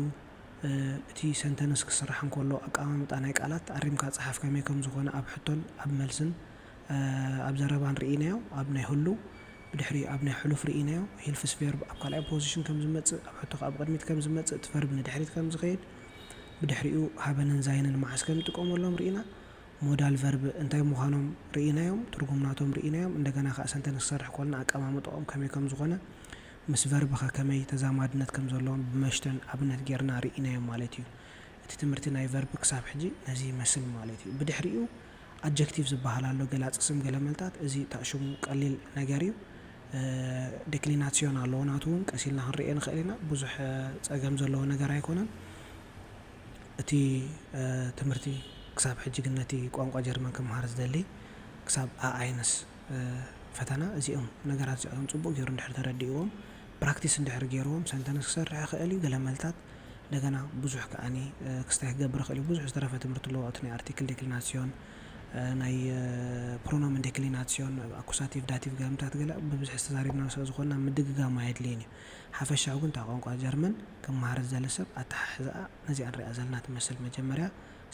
እቲ ሰንተንስ ክስራሕ እንከሎ ኣቀማምጣ ናይ ቃላት ኣሪምካ ፀሓፍ ከመይ ከም ዝኾነ ኣብ ሕቶን ኣብ መልስን ኣብ ዘረባን ርኢናዮ ኣብ ናይ ህሉ ብድሕሪኡ ኣብ ናይ ሕሉፍ ርኢናዮ ሂልፍስ ቬርብ ኣብ ካልኣይ ፖዚሽን ከም ዝመፅእ ኣብ ሕቶ ኣብ ቅድሚት ከም ዝመፅእ እቲ ቨርብ ንድሕሪት ከም ዝኸይድ ብድሕሪኡ ሃበንን ዛይንን መዓስ ከም ንጥቀመሎም ርኢና ሞዳል ቨርብ እንታይ ምዃኖም ርኢናዮም፣ ትርጉም ናቶም ርኢናዮም፣ እንደገና ከኣ ሰንተንስ ክሰርሕ ኮልና ኣቀማምጥኦም ከመይ ከም ዝኾነ ምስ ቨርብ ከ ከመይ ተዛማድነት ከም ዘለዎም ብመሽተን ኣብነት ጌርና ርኢናዮም ማለት እዩ። እቲ ትምህርቲ ናይ ቨርብ ክሳብ ሕጂ ነዚ ይመስል ማለት እዩ። ብድሕሪኡ ኣጀክቲቭ ዝበሃል ኣሎ፣ ገላጺ ስም ገለመልታት። እዚ ታእሽሙ ቀሊል ነገር እዩ። ዴክሊናሲዮን ኣለዎ ናቱ እውን ቀስ ኢልና ክንርእዮ ንኽእል ኢና። ብዙሕ ጸገም ዘለዎ ነገር ኣይኮነን። እቲ ትምህርቲ ክሳብ ሕጂ ግን ነቲ ቋንቋ ጀርመን ክመሃር ዝደሊ ክሳብ ኣኣይነስ ፈተና እዚኦም ነገራት እዚኣቶም ጽቡቕ ገይሩ እንድሕር ተረዲእዎም፣ ፕራክቲስ እንድሕር ገይርዎም፣ ሰንተንስ ክሰርሕ ይኽእል እዩ። ገለ መልታት እንደገና ብዙሕ ከኣኒ ክስታይ ክገብር ይኽእል እዩ። ብዙሕ ዝተረፈ ትምህርቲ ኣለዎ። እቲ ናይ ኣርቲክል ዴክሊናሲዮን፣ ናይ ፕሮኖምን ዴክሊናሲዮን፣ ኣኩሳቲቭ ዳቲቭ ገምታት ገለ ብብዝሒ ዝተዛሪብና ስለ ዝኾንና ምድግጋም ኣየድልይን እዩ። ሓፈሻዊ ግን እታ ቋንቋ ጀርመን ክመሃር ዝደሊ ሰብ ኣተሓሕዛኣ ነዚኣ ንሪኣ ዘለና ትመስል። መጀመርያ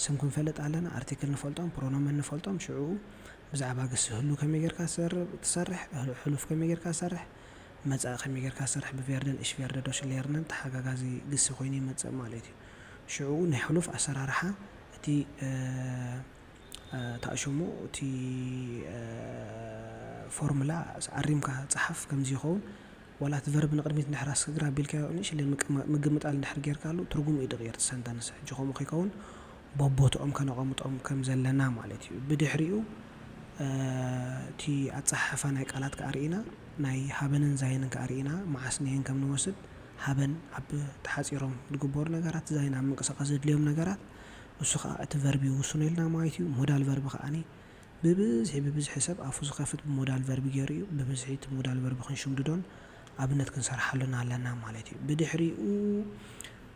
ስም ክንፈልጥ ኣለና፣ ኣርቲክል ንፈልጦም፣ ፕሮኖመን ንፈልጦም፣ ሽዑ ብዛዕባ ግሲ ህሉ ከመይ ጌርካ ትሰርብ-፣ ትሰርሕ፣ ህሉ-፣ ሕሉፍ ከመይ ጌርካ ትሰርሕ፣ መጻኢ ከመይ ጌርካ ትሰርሕ፣ ብቬርደን እሽ ቬርደ ዶሽ ሌርነን ተሓጋጋዚ ግሲ ኮይኑ ይመጽእ ማለት እዩ። ሽዑ ናይ ሕሉፍ ኣሰራርሓ እቲ፣ እ፣ እ፣ ታእሽሙ እቲ፣ እ፣ ፎርሙላ ኣሪምካ ጸሓፍ ከምዚ ይኸውን። ዋላ እቲ ቨርብ ንቕድሚት ንድሕር ኣስግር ኣቢልካዮ ንእሽለ ምቅማ-፣ ምግምጣል እንድሕር ጌርካሉ ትርጉሙ እዩ ድቕይር እቲ ሰንተንስ። ሕጂ ከምኡ ከይከውን በቦትኦም ከነቐምጦም ከም ዘለና ማለት እዩ። ብድሕሪኡ፣ እ፣ እቲ ኣጸሓሕፋ ናይ ቃላት ከኣ ርኢና፣ ናይ ሃበንን ዛይንን ከኣ ርኢና፣ መዓስ ንየን ከም ንወስድ፣ ሃበን ኣብ ተሓጺሮም ዝግበሩ ነገራት፣ ዛይን ኣብ ምንቅስቓስ ዘድልዮም ነገራት፣ ንሱ ከኣ እቲ ቨርብ ይውስኖ ኢልና ማለት እዩ። ሞዳል ቨርብ ከኣኒ ብብዝሒ፣ ብብዝሒ ሰብ ኣፉ ዝኸፍት ብሞዳል ቨርብ ገይሩ እዩ። ብብዝሒ እቲ ሞዳል ቨርብ ክንሽምድዶን ኣብነት ክንሰርሓሉን ኣለና ማለት እዩ። ብድሕሪኡ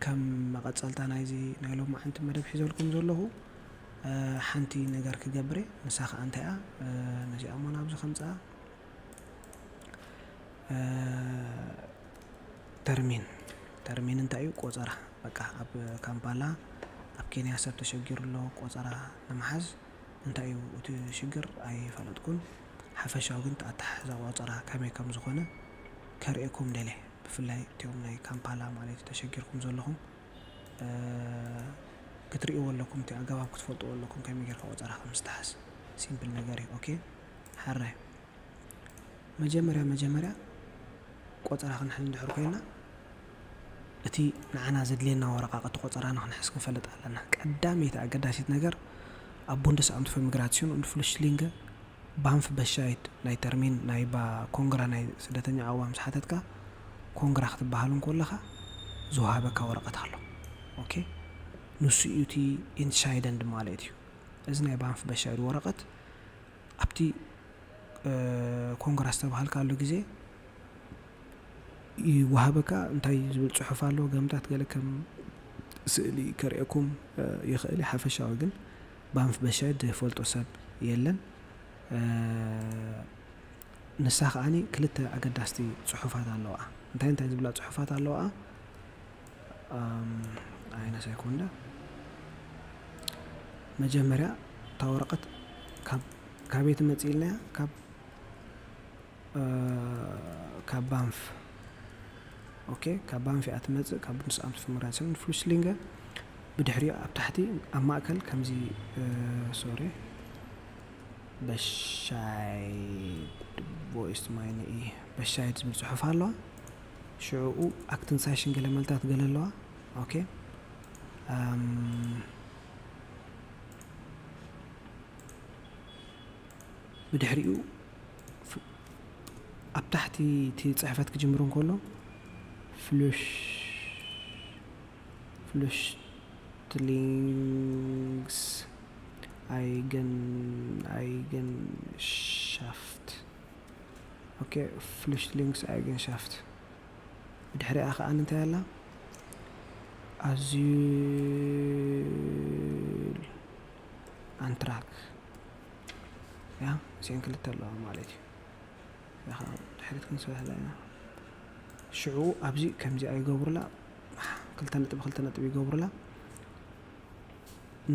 ከም መቐጸልታ ናይዚ ናይ ሎማዓንቲ መደብ ሒዘልኩም ዘለኹ፣ እ፣ ሓንቲ ነገር ክገብር እየ። ንሳ ከኣ እንታይ እያ? እ፣ ነዚኣ እሞ ናብዚ ከምጽኣ። እ፣ ተርሚን። ተርሚን እንታይ እዩ? ቆጸራ። በቃ ኣብ ካምፓላ፣ ኣብ ኬንያ ሰብ ተሸጊሩ ኣሎ ቆጸራ ንምሓዝ። እንታይ እዩ እቲ ሽግር? ኣይፈለጥኩን። ሓፈሻዊ ግን እቲ ኣተሓሕዛ ቆጸራ ከመይ ከም ዝኾነ ከርእየኩም ደልየ። ብፍላይ እቲኦም ናይ ካምፓላ ማለት እዩ ተሸጊርኩም ዘለኹም፣ እ፣ ክትርእይዎ ኣለኩም፣ እቲ ኣገባብ ክትፈልጥዎ ኣለኩም ከመይ ጌርካ ቆጸራ ከም ዝተሓዝ። ሲምፕል ነገር እዩ። ኦኬ፣ ሓራይ። መጀመርያ፣ መጀመርያ ቆጸራ ክንሕዝ እንድሕር ኮይና፣ እቲ ንዓና ዘድልየና ወረቓቕቲ ቆጸራ ንኽንሕዝ ክንፈልጥ ኣለና። ቀዳመይቲ ኣገዳሲት ነገር፣ ኣብ ቡንደስኣምት ፈ ሚግራሲዮን ኡንድ ፍሉሽትሊንገ ባንፍ በሻይድ ናይ ተርሚን ናይ ባ-፣ ኮንግራ ናይ ስደተኛ ኣዋም ዝሓተትካ፣ ኮንግራ ክትበሃል እንከለኻ ዝወሃበካ ወረቐት ኣሎ። ኦኬ? ንሱ እዩ እቲ ኢንትሻይደንድ ማለት እዩ። እዚ ናይ ባንፍ በሻይድ ወረቐት ኣብቲ፣ እ፣ ኮንግራ ዝተባሃልካሉ ግዜ ይወሃበካ። እንታይ ዝብል ጽሑፍ ኣሎ? ገምታት ገለ ከም ስእሊ ከርእየኩም፣ እ፣ ይኽእል እዩ። ሓፈሻዊ ግን ባንፍ በሻይድ ዝፈልጦ ሰብ የለን። እ፣ ንሳ ከኣኒ ክልተ ኣገዳስቲ ጽሑፋት ኣለዋ። እንታይ እንታይ ዝብላ ጽሑፋት ኣለዋ? ኣም፣ ኣይነ ሰኮንዳ። መጀመርያ እታ ወረቐት ካብ፣ ካበይ ትመጽእ ኢልናያ? ካብ፣ እ፣ ካብ ባንፍ። ኦኬ፣ ካብ ባንፍ እያ ትመጽእ፣ ካብ ቡንደስኣምት ፈ ሚግራሲዮን ኡንድ ፍሉሽትሊንገ። ብድሕሪኡ ኣብ ታሕቲ ኣብ ማእከል ከምዚ፣ እ፣ ሶሪ፣ በሻይድ፣ ቮ ኢስት ማይነ ኢ፣ በሻይድ ዝብል ጽሑፍ ኣለዋ። ሽዑኡ ኣክትንሳይሽን ገለ መልታት ገለ ኣለዋ። ኦኬ። ኣም፣ ብድሕሪኡ ፍ-፣ ኣብ ታሕቲ እቲ ጽሕፈት ክጅምር እንከሎ ፍሉሽ-፣ ፍሉሽትሊንግስ ኣይገን-፣ ኣይገንሻፍት። ኦኬ፣ ፍሉሽትሊንግስ ኣይገንሻፍት። ብድሕሪኣ ከኣ እንታይ ኣላ? ኣዚል ኣንትራክ። ያ፣ እዚአን ክልተ ኣለዋ ማለት እዩ። ያ፣ ድሕሪት ክንስሕላ ኢና። ሽዑ ኣብዚ ከምዚኣ ይገብሩላ፣ ክልተ ነጥቢ ክልተ ነጥቢ ይገብሩላ።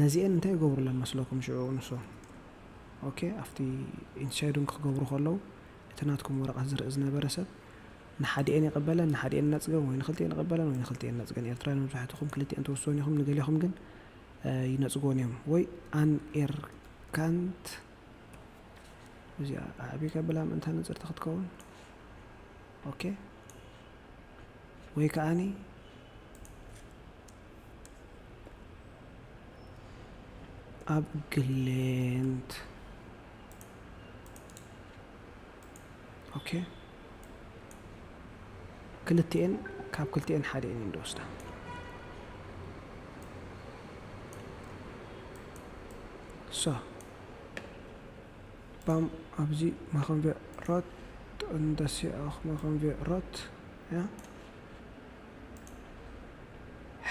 ነዚአን እንታይ ይገብሩለን መስለኩም ሽዑ ንሶም? ኦኬ፣ ኣብቲ ኢንትሻይዱን ክገብሩ ከለዉ፣ እቲ ናትኩም ወረቐት ዝርኢ ዝነበረ ሰብ ንሓዲኤን ይቕበለን፣ ንሓዲኤን ይነጽገን፣ ወይ ንኽልቲኤን ይቕበለን፣ ወይ ንኽልቲኤን ይነጽገን። ኤርትራውያን መብዛሕትኹም ክልቲኤን ትውስኑ ኢኹም፣ ንገሊኹም ግን፣ እ፣ ይነጽግወን እዮም። ወይ ኣን ኤርካንት፣ እዚኣ ኣዕቢ ከብላ ምእንታ ንጽርቲ ክትከውን። ኦኬ። ወይ ከኣኒ ኣብ ግሌንት። ኦኬ። ክልቲኤን፣ ካብ ክልቲኤን ሓዲኤን እየን ዝወስዳ። ሶ፣ ባም ኣብዚ ማኸንበ Rot und das hier auch machen wir rot. Ja.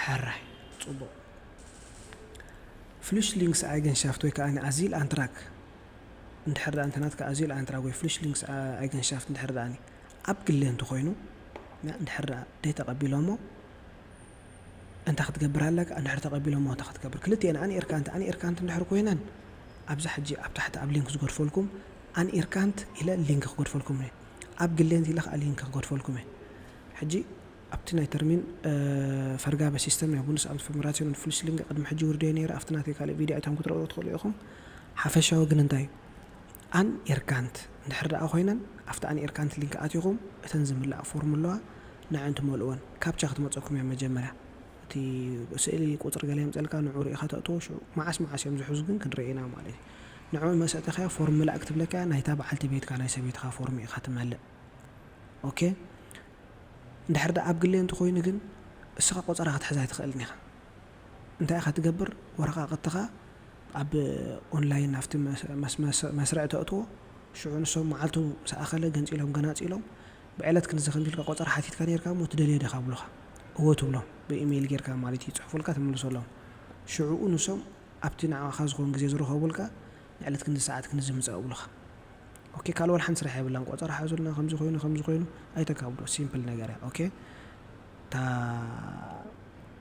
ሕራይ፣ ጽቡቕ። Flüchtlingseigenschaft ወይ ከዓ ኣዚል ኣንትራግ እንድሕር ደኣ እንተ ናትካ ኣዚል ኣንትራግ ወይ Flüchtlingseigenschaft እንድሕር ደኣ ኣብ ግሌ እንተኾይኑ፣ እንድሕር ደኣ ደይተቐቢሎሞ እንታይ ክትገብር ኣለካ? እንድሕር ተቐቢሎሞ እንታይ ክትገብር? ክልቲኤን ኣንኤርካንት ኣንኤርካንት እንድሕር ኮይነን፣ ኣብዛ ሕጂ ኣብ ታሕቲ ኣብ ሊንክ ዝገድፈልኩም ኣንኤርካንት ኢለ ሊንክ ክገድፈልኩም እየ። ኣብ ግሌ እንተ ኢለ ከዓ ሊንክ ክገድፈልኩም እየ። ሕጂ ኣብቲ ናይ ተርሚን ፈርጋበ ሲስተም ናይ ቡንደስኣምት ፈርሚራሲዮን ፍሉሽሊንግ ቅድሚ ሕጂ ውርደዮ ነይረ። ኣብቲ ናተይ ካልእ ቪድዮ ኣይቶም ክትረእዎ ትኽእሉ ኢኹም። ሓፈሻዊ ግን እንታይ እዩ? ኣንኤርካንት እንድሕር ደኣ ኮይነን ኣብቲ ኣንኤርካንት ሊንክ ኣቲኹም እተን ዝምላእ ፎርም ኣለዋ ንዕን ትመልእወን ካፕቻ ክትመፀኩም እያ። መጀመርያ እቲ ስእሊ ቁፅሪ ገለ የምፀልካ ንዑ ርኢኻ ተእትዎ። ሽዑ መዓስ መዓስ እዮም ዝሕዙ ግን ክንርኢ ኢና ማለት እዩ። ንዑ መሰእተኻያ ፎርም ምላእ ክትብለካ እያ። ናይታ በዓልቲ ቤትካ ናይ ሰበይትኻ ፎርም ኢኻ ትመልእ። ኦኬ። እንድሕር ደኣ ኣብ ግሌ እንተኾይኑ ግን እስኻ ቆፀራ ክትሕዝ ኣይትኽእልን ኢኻ። እንታይ ኢኻ ትገብር? ወረቓቕትኻ ኣብ ኦንላይን ኣብቲ መስ- መስ- መስ- መስርዕ ተእትዎ። ሽዑ ንሶም መዓልቱ ምስ ኣኸለ ገንፂሎም ገናፂሎም ብዕለት ክንዚ ከምዚ ኢልካ ቆፀራ ሓቲትካ ነይርካ እሞ ትደልዮ ዲኻ ብሉኻ። እዎ ትብሎም። ብኢሜይል ጌርካ ማለት እዩ ይፅሕፉልካ ትምልሰሎም። ሽዕኡ ንሶም ኣብቲ ንዓኻ ዝኾን ግዜ ዝረኸቡልካ ንዕለት ክንዚ ሰዓት ክንዚ ምፃእ ብሉኻ። ኦኬ፣ ካልእ ወላ ሓንቲ ስራሕ የብላን። ቆፀራ ሓዙልና ከምዚ ኮይኑ ከምዚ ኮይኑ ኣይተካብዶ። ሲምፕል ነገር እያ። ኦኬ፣ እታ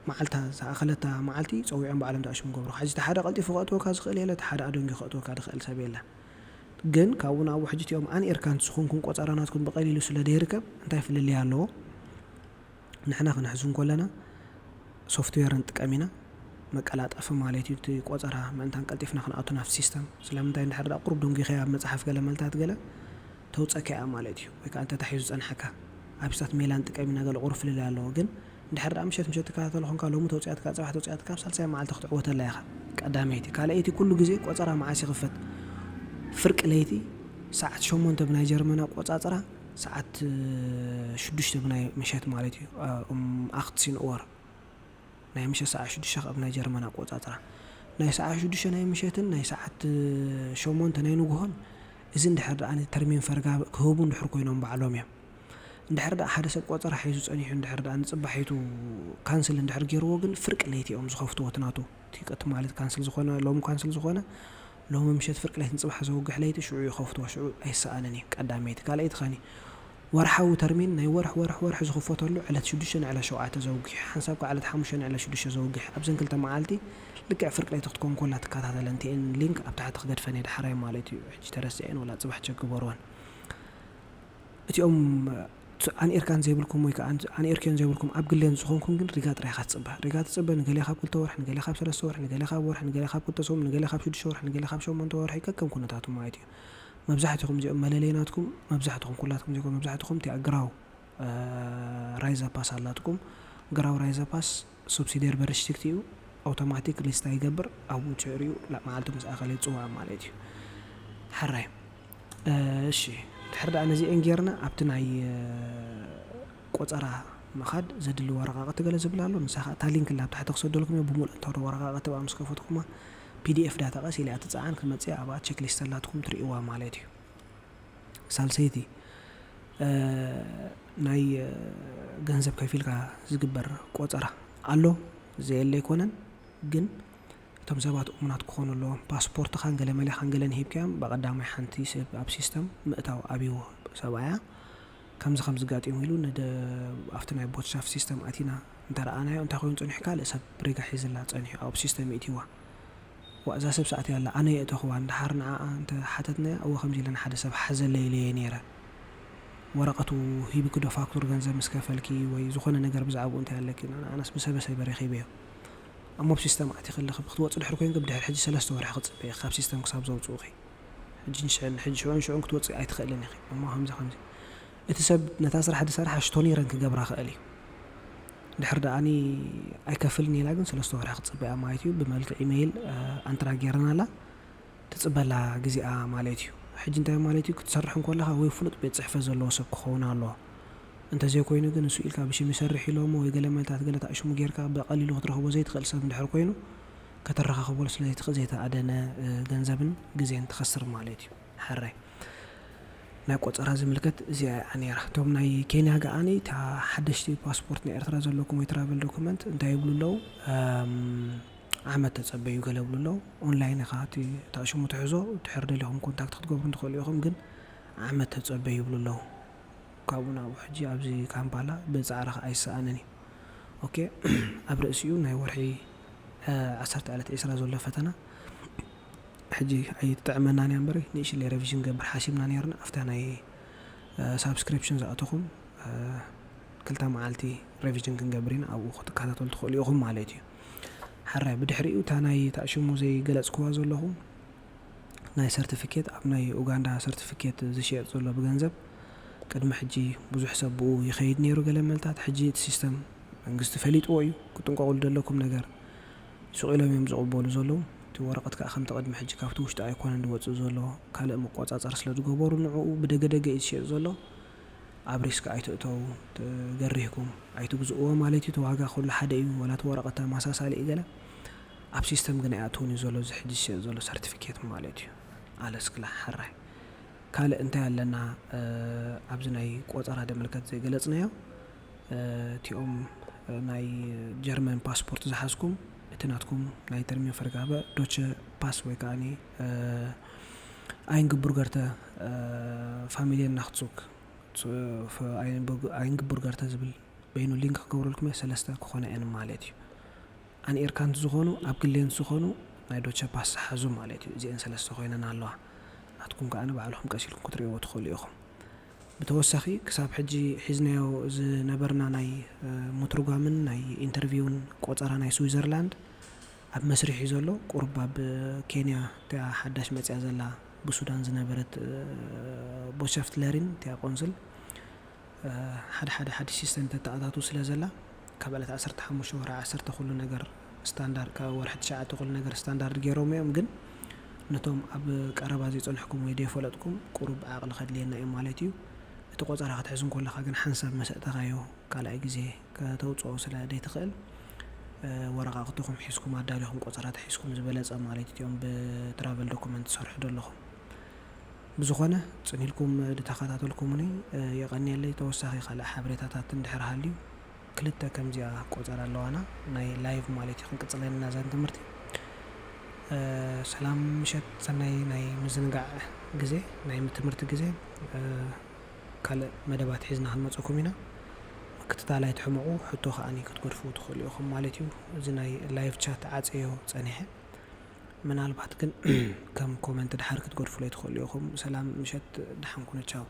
መዓልታ ዝኣኸለታ መዓልቲ ፀዊዖም ባዕሎም ተኣሽሙ ገብሩ። ሕጂ እቲ ሓደ ቀልጢፉ ከእትወካ ዝኽእል የለ፣ እቲ ሓደ ኣደንጊ ከእትወካ ዝኽእል ሰብ የለ። ግን ካብኡ ናብኡ ሕጂ እቲኦም ኣን ኤርካንት ዝኾንኩም ቆፀራ ናትኩም ብቐሊሉ ስለ ደይርከብ እንታይ ፍልልይ ኣለዎ? ንሕና ክንሕዙ እንኮለና ሶፍትዌር ንጥቀም ኢና። መቀላጠፊ ማለት እዩ። እቲ ቆፀራ ምእንታን ቀልጢፍና ክንኣቱ ናብ ሲስተም። ስለምንታይ እንድሕር ደኣ ቁሩብ ደንጊኸያ ኣብ መፅሓፍ ገለ መልታት ገለ ተውፀካ እያ ማለት እዩ። ወይ ከዓ እንተታሒዙ ፀንሓካ ኣብ ስታት ሜላ ንጥቀም ኢና። ገለ ቁሩብ ፍልልይ ኣለዎ። ግን እንድሕር ደኣ ምሸት ምሸት ትከታተሎ ኮንካ ሎሚ ተውፅኣትካ፣ ፅባሕ ተውፅኣትካ፣ ኣብ ሳልሳይ መዓልቲ ክትዕወተላ ኢኻ። ቀዳመይቲ። ካልኣይቲ ኩሉ ግዜ ቆፀራ መዓስ ይኽፈት? ፍርቂ ለይቲ ሰዓት ሸሞንተ ብናይ ጀርመን ኣቆፃፅራ፣ ሰዓት ሽዱሽተ ብናይ ምሸት ማለት እዩ። ኡም ኣኽትሲን ኦር ናይ ምሸት ሰዓት ሽዱሽተ ካብ ናይ ጀርመን ኣቆፃፅራ ናይ ሰዓት ሽዱሽተ ናይ ምሸትን ናይ ሰዓት ሸሞንተ ናይ ንግሆን። እዚ እንድሕር ደኣ ተርሚን ፈርጋ ክህቡ እንድሕር ኮይኖም ባዕሎም እዮም። እንድሕር ደኣ ሓደ ሰብ ቆፀራ ሒዙ ፀኒሑ እንድሕር ደኣ ንፅባሒቱ ካንስል እንድሕር ገይርዎ ግን ፍርቂ ለይቲ እዮም ዝኸፍትዎ። እቲ ናቱ እቲ ቀቲ ማለት ካንስል ዝኾነ ሎም ካንስል ዝኾነ ሎሚ ምሸት ፍርቂ ለይቲ ንፅባሕ ዘውግሕ ለይቲ ሽዑ ይኸፍትዎ። ሽዑ ኣይሰኣንን እዩ። ቀዳመይቲ። ካልኣይቲ ኸኒ ወርሓዊ ተርሚን ናይ ወርሕ ወርሕ ወርሕ ዝኽፈተሉ ዕለት ሽዱሽተ ንዕለት ሸውዓተ ዘውግሕ ሓንሳብ ከዓ ዕለት ሓሙሽተ ንዕለት ሽዱሽተ ዘውግሕ ኣብዘን ክልተ መዓልቲ ልክዕ ፍርቂ ለይቲ ክትኮን ኮላ ትከታተለን። ቲኤን ሊንክ ኣብ ታሕቲ ክገድፈን እየ ዳሕራይ ማለት እዩ። ሕጂ ተረሲዐን ወላ ፅባሕ ቸክ ግበርወን። እቲኦም ኣንኤርካን ዘይብልኩም ወይ ከዓ ኣንኤርኪዮን ዘይብልኩም ኣብ ግሌን ዝኾንኩም ግን ሪጋ ጥራይ ኢኻ ትፅበ። ሪጋ ትፅበ ንገሌ ካብ ክልተ ወርሒ፣ ንገሌ ካብ ሰለስተ ወርሒ፣ ንገሌ ካብ ወርሒ፣ ንገሌ ካብ ክልተ ሰሙን፣ ንገሌ ካብ ሽዱሽተ ወርሒ፣ ንገሌ ካብ ሸሞንተ ወርሒ ከከም ኩነታቱ ማለት እዩ። መብዛሕትኹም እዚኦም መለለይ ናትኩም መብዛሕትኹም ኩላትኩም ዘይኮን መብዛሕትኹም እቲ ኣግራው ራይዘ ፓስ ኣላትኩም። ግራው ራይዘ ፓስ ሱብሲደር በርሽቲክት እዩ። ኣውቶማቲክ ሊስታ ይገብር። ኣብኡ ትዕርዩ መዓልቱ ምስ ኣኸለ ይፅዋዕ ማለት እዩ። ሕራይ እሺ፣ ድሕር ደኣ ነዚአን ጌርና ኣብቲ ናይ ቆፀራ ምኻድ ዘድሊ ወረቃቅቲ ገለ ዝብል ኣሎ። ንሳ ከዓ እታ ሊንክ ላ ኣብ ታሕቲ ክሰደልኩም እየ። ብምሉእ እንተዶ ወረቃቅቲ ብኣ ምስ ከፈትኩማ ፒዲኤፍ ዳታ ቀስ ኢለ እያ ትፀዓን ክትመፅእ ኣብኣ ቸክሊስት ኣላትኩም ትርእይዋ ማለት እዩ። ሳልሰይቲ ናይ ገንዘብ ከፊልካ ዝግበር ቆፀራ ኣሎ። ዘየለ ኣይኮነን ግን እቶም ሰባት እሙናት ክኾኑ ኣለዎም። ፓስፖርትኻን ገለ መለኻን ገለን ሂብካዮም ብቐዳማይ ሓንቲ ሰብ ኣብ ሲስተም ምእታው ኣብይዎ። ሰብኣያ ከምዚ ከምዚ ጋጢሙ ኢሉ ንደ ኣብቲ ናይ ቦትሻፍ ሲስተም ኣቲና እንተረኣናዮ እንታይ ኮይኑ ፀኒሑ ካልእ ሰብ ሪጋ ሒዝላ ፀኒሑ ኣብ ሲስተም ይእትይዋ። ዋእ እዛ ሰብ ሰኣት ያላ ኣነ የእተኽዋ እንድሓር ንዓኣ እንተ ሓተትናያ እወ ከምዚ ኢለ ንሓደ ሰብ ሓዘለይ ኢለየ ነይረ። ወረቐቱ ሂብኪ ዶ ፋክቱር ገንዘብ ምስ ከፈልኪ ወይ ዝኾነ ነገር ብዛዕባኡ እንታይ ኣለኪ? ንኣናስ ብሰበሰበ ረኺበዮ። እሞ ኣብ ሲስተም ኣቲኺ ኣለኺ ክትወፂ ድሕሪ ኮይንኪ ብድሕሪ ሕጂ ሰለስተ ወርሒ ክፅበ ኢኺ ካብ ሲስተም ክሳብ ዘውፅኡኺ። ሕጂ ንሽዕን ሕጂ ሽዑን ሽዑን ክትወፅኢ ኣይትኽእልን ኢኺ። እሞ ከምዚ ከምዚ እቲ ሰብ ነታ ስራሕ ዝሰርሓ ሽቶኒረን ክገብራ ክእል እዩ። ድሕር ደኣኒ ኣይከፍልን ኢላ ግን ሰለስተ ወርሒ ክፅበያ ማለት እዩ። ብመልክዕ ኢሜይል ኣንትራ ጌርናላ ትፅበላ ግዜኣ ማለት እዩ። ሕጂ እንታይ ማለት እዩ ክትሰርሕ እንኮለኻ ወይ ፍሉጥ ቤት ፅሕፈት ዘለዎ ሰብ ክኸውን ኣለዎ። እንተዘይኮይኑ ግን እሱ ኢልካ ብሽም ይሰርሕ ኢሎሞ ወይ ገለ መልታት ገለ ታእሽሙ ጌርካ ብቐሊሉ ክትረኽቦ ዘይትኽእል ሰብ እንድሕር ኮይኑ ከተረኻኽቦ ስለዘይትኽእል ዘይተኣደነ ገንዘብን ግዜን ትኸስር ማለት እዩ። ሕራይ ናይ ቆጸራ ዝምልከት እዚኣ እያ ነይራ። እቶም ናይ ኬንያ ገኣኒ እታ ሓደሽቲ ፓስፖርት ናይ ኤርትራ ዘለኩም ወይ ትራቨል ዶኩመንት እንታይ ይብሉ ኣለዉ? ዓመት ተጸበዩ ገለ ብሉ ኣለዉ። ኦንላይን ኢኻ እቲ ታሽሙ ትሕዞ ድሕር ደሊኹም ኮንታክት ክትገብሩ እንትኽእሉ ኢኹም፣ ግን ዓመት ተጸበዩ ይብሉ ኣለዉ። ካብኡ ናብኡ ሕጂ ኣብዚ ካምፓላ ብጻዕርኻ ኣይሰኣንን እዩ። ኦኬ ኣብ ርእሲኡ ናይ ወርሒ ዓሰርተ ዕለት ዒስራ ዘሎ ፈተና ሕጂ ኣይትጥዕመናን እያ እምበር ንእሽለይ ሬቪዥን ገብር ሓሲብና ነርና ኣብታ ናይ ሳብስክሪፕሽን ዝኣተኹም ክልተ መዓልቲ ሬቪዥን ክንገብር ኢና። ኣብኡ ክትከታተሉ ትኽእሉ ኢኹም ማለት እዩ። ሓራይ ብድሕሪኡ እታ ናይ ታሽሙ ዘይገለጽክዋ ዘለኹ ናይ ሰርቲፊኬት ኣብ ናይ ኡጋንዳ ሰርቲፊኬት ዝሽየጥ ዘሎ ብገንዘብ ቅድሚ ሕጂ ብዙሕ ሰብ ብኡ ይኸይድ ነይሩ ገለ መልታት። ሕጂ እቲ ሲስተም መንግስቲ ፈሊጥዎ እዩ። ክጥንቀቑሉ ዘለኩም ነገር ሱቕ ኢሎም እዮም ዝቕበሉ ዘለዉ። እቲ ወረቐት ከዓ ከምቲ ቅድሚ ሕጂ ካብቲ ውሽጢ ኣይኮነን ዝወፅእ ዘሎ። ካልእ መቆፃፀር ስለ ዝገበሩ ንዕኡ ብደገደገ እዩ ዝሽየጥ ዘሎ። ኣብ ሪስክ ኣይትእተዉ፣ ገሪህኩም ኣይትግዝእዎ ማለት እዩ። እቲ ዋጋ ኩሉ ሓደ እዩ፣ ዋላ እቲ ወረቐት ተመሳሳሊ እዩ ገለ። ኣብ ሲስተም ግን ኣይኣትውን እዩ ዘሎ እዚ ሕጂ ዝሸጥ ዘሎ ሰርቲፊኬት ማለት እዩ። ኣለስክላ ሓራይ ካልእ እንታይ ኣለና ኣብዚ ናይ ቆፀራ ደመልከት ዘይገለፅናዮ? እቲኦም ናይ ጀርመን ፓስፖርት ዝሓዝኩም እቲ ናትኩም ናይ ተርሚን ፈርጋበ ዶቸ ፓስ ወይ ከዓ ኣይንግቡር ገርተ ፋሚልየን ናክትሱክ ኣይንግቡር ገርተ ዝብል በይኑ ሊንክ ክገብረልኩም እየ። ሰለስተ ክኾነ እየን ማለት እዩ። ኣን ኤርካንት ዝኾኑ ኣብ ግሌን ዝኾኑ ናይ ዶቸ ፓስ ዝሓዙ ማለት እዩ። እዚአን ሰለስተ ኮይነን ኣለዋ። ናትኩም ከዓ ንባዕልኹም ቀሲልኩም ክትርእይዎ ትኽእሉ ኢኹም። ብተወሳኺ ክሳብ ሕጂ ሒዝናዮ ዝነበርና ናይ ምትርጓምን ናይ ኢንተርቪውን ቆፀራ ናይ ስዊዘርላንድ ኣብ መስርሕ እዩ ዘሎ። ቁሩብ ኣብ ኬንያ እቲኣ ሓዳሽ መፅያ ዘላ ብሱዳን ዝነበረት ቦትሻፍትለሪን እቲኣ ቆንስል ሓደ ሓደ ሓድሽ ሲስተም ተተኣታቱ ስለ ዘላ ካብ ዕለት ዓሰርተ ሓሙሽተ ወርሒ ዓሰርተ ኩሉ ነገር ስታንዳርድ ካብ ወርሒ ትሽዓተ ኩሉ ነገር ስታንዳርድ ገይሮም እዮም። ግን ነቶም ኣብ ቀረባ ዘይፀንሕኩም ወይ ዘይፈለጥኩም ቁሩብ ዓቕሊ ከድልየና እዩ ማለት እዩ። እቲ ቆፀራ ክትሕዝ እንኮለካ ግን ሓንሳብ መሰእተኻዮ ካልኣይ ግዜ ከተውፅኦ ስለ ዘይትኽእል ወረቓቕትኹም ሒዝኩም ኣዳሊኹም ቆፀራ ተሒዝኩም ዝበለፀ ማለት እቲኦም ብትራቨል ዶኩመንት ትሰርሑ ዘለኹም። ብዝኾነ ፅኒልኩም ዝተኸታተልኩምኒ የቐንየለይ። ተወሳኺ ካልእ ሓበሬታታት እንድሕር ሃልዩ ክልተ ከምዚኣ ቆፀራ ኣለዋና ናይ ላይቭ ማለት እዩ ክንቅፅለና እዛን ትምህርቲ። ሰላም ምሸት ሰናይ ናይ ምዝንጋዕ ግዜ ናይ ትምህርቲ ግዜ ካልእ መደባት ሒዝና ክንመፀኩም ኢና። ምክትታል ኣይትሕመቑ። ሕቶ ከዓኒ ክትገድፉ ትኽእሉ ኢኹም ማለት እዩ። እዚ ናይ ላይቭ ቻት ዓፀዮ ፀኒሐ ምናልባት ግን ከም ኮመንት ድሓር ክትገድፉለይ ትኽእሉ ኢኹም። ሰላም ምሸት ደሓን ኩኑ ቻው።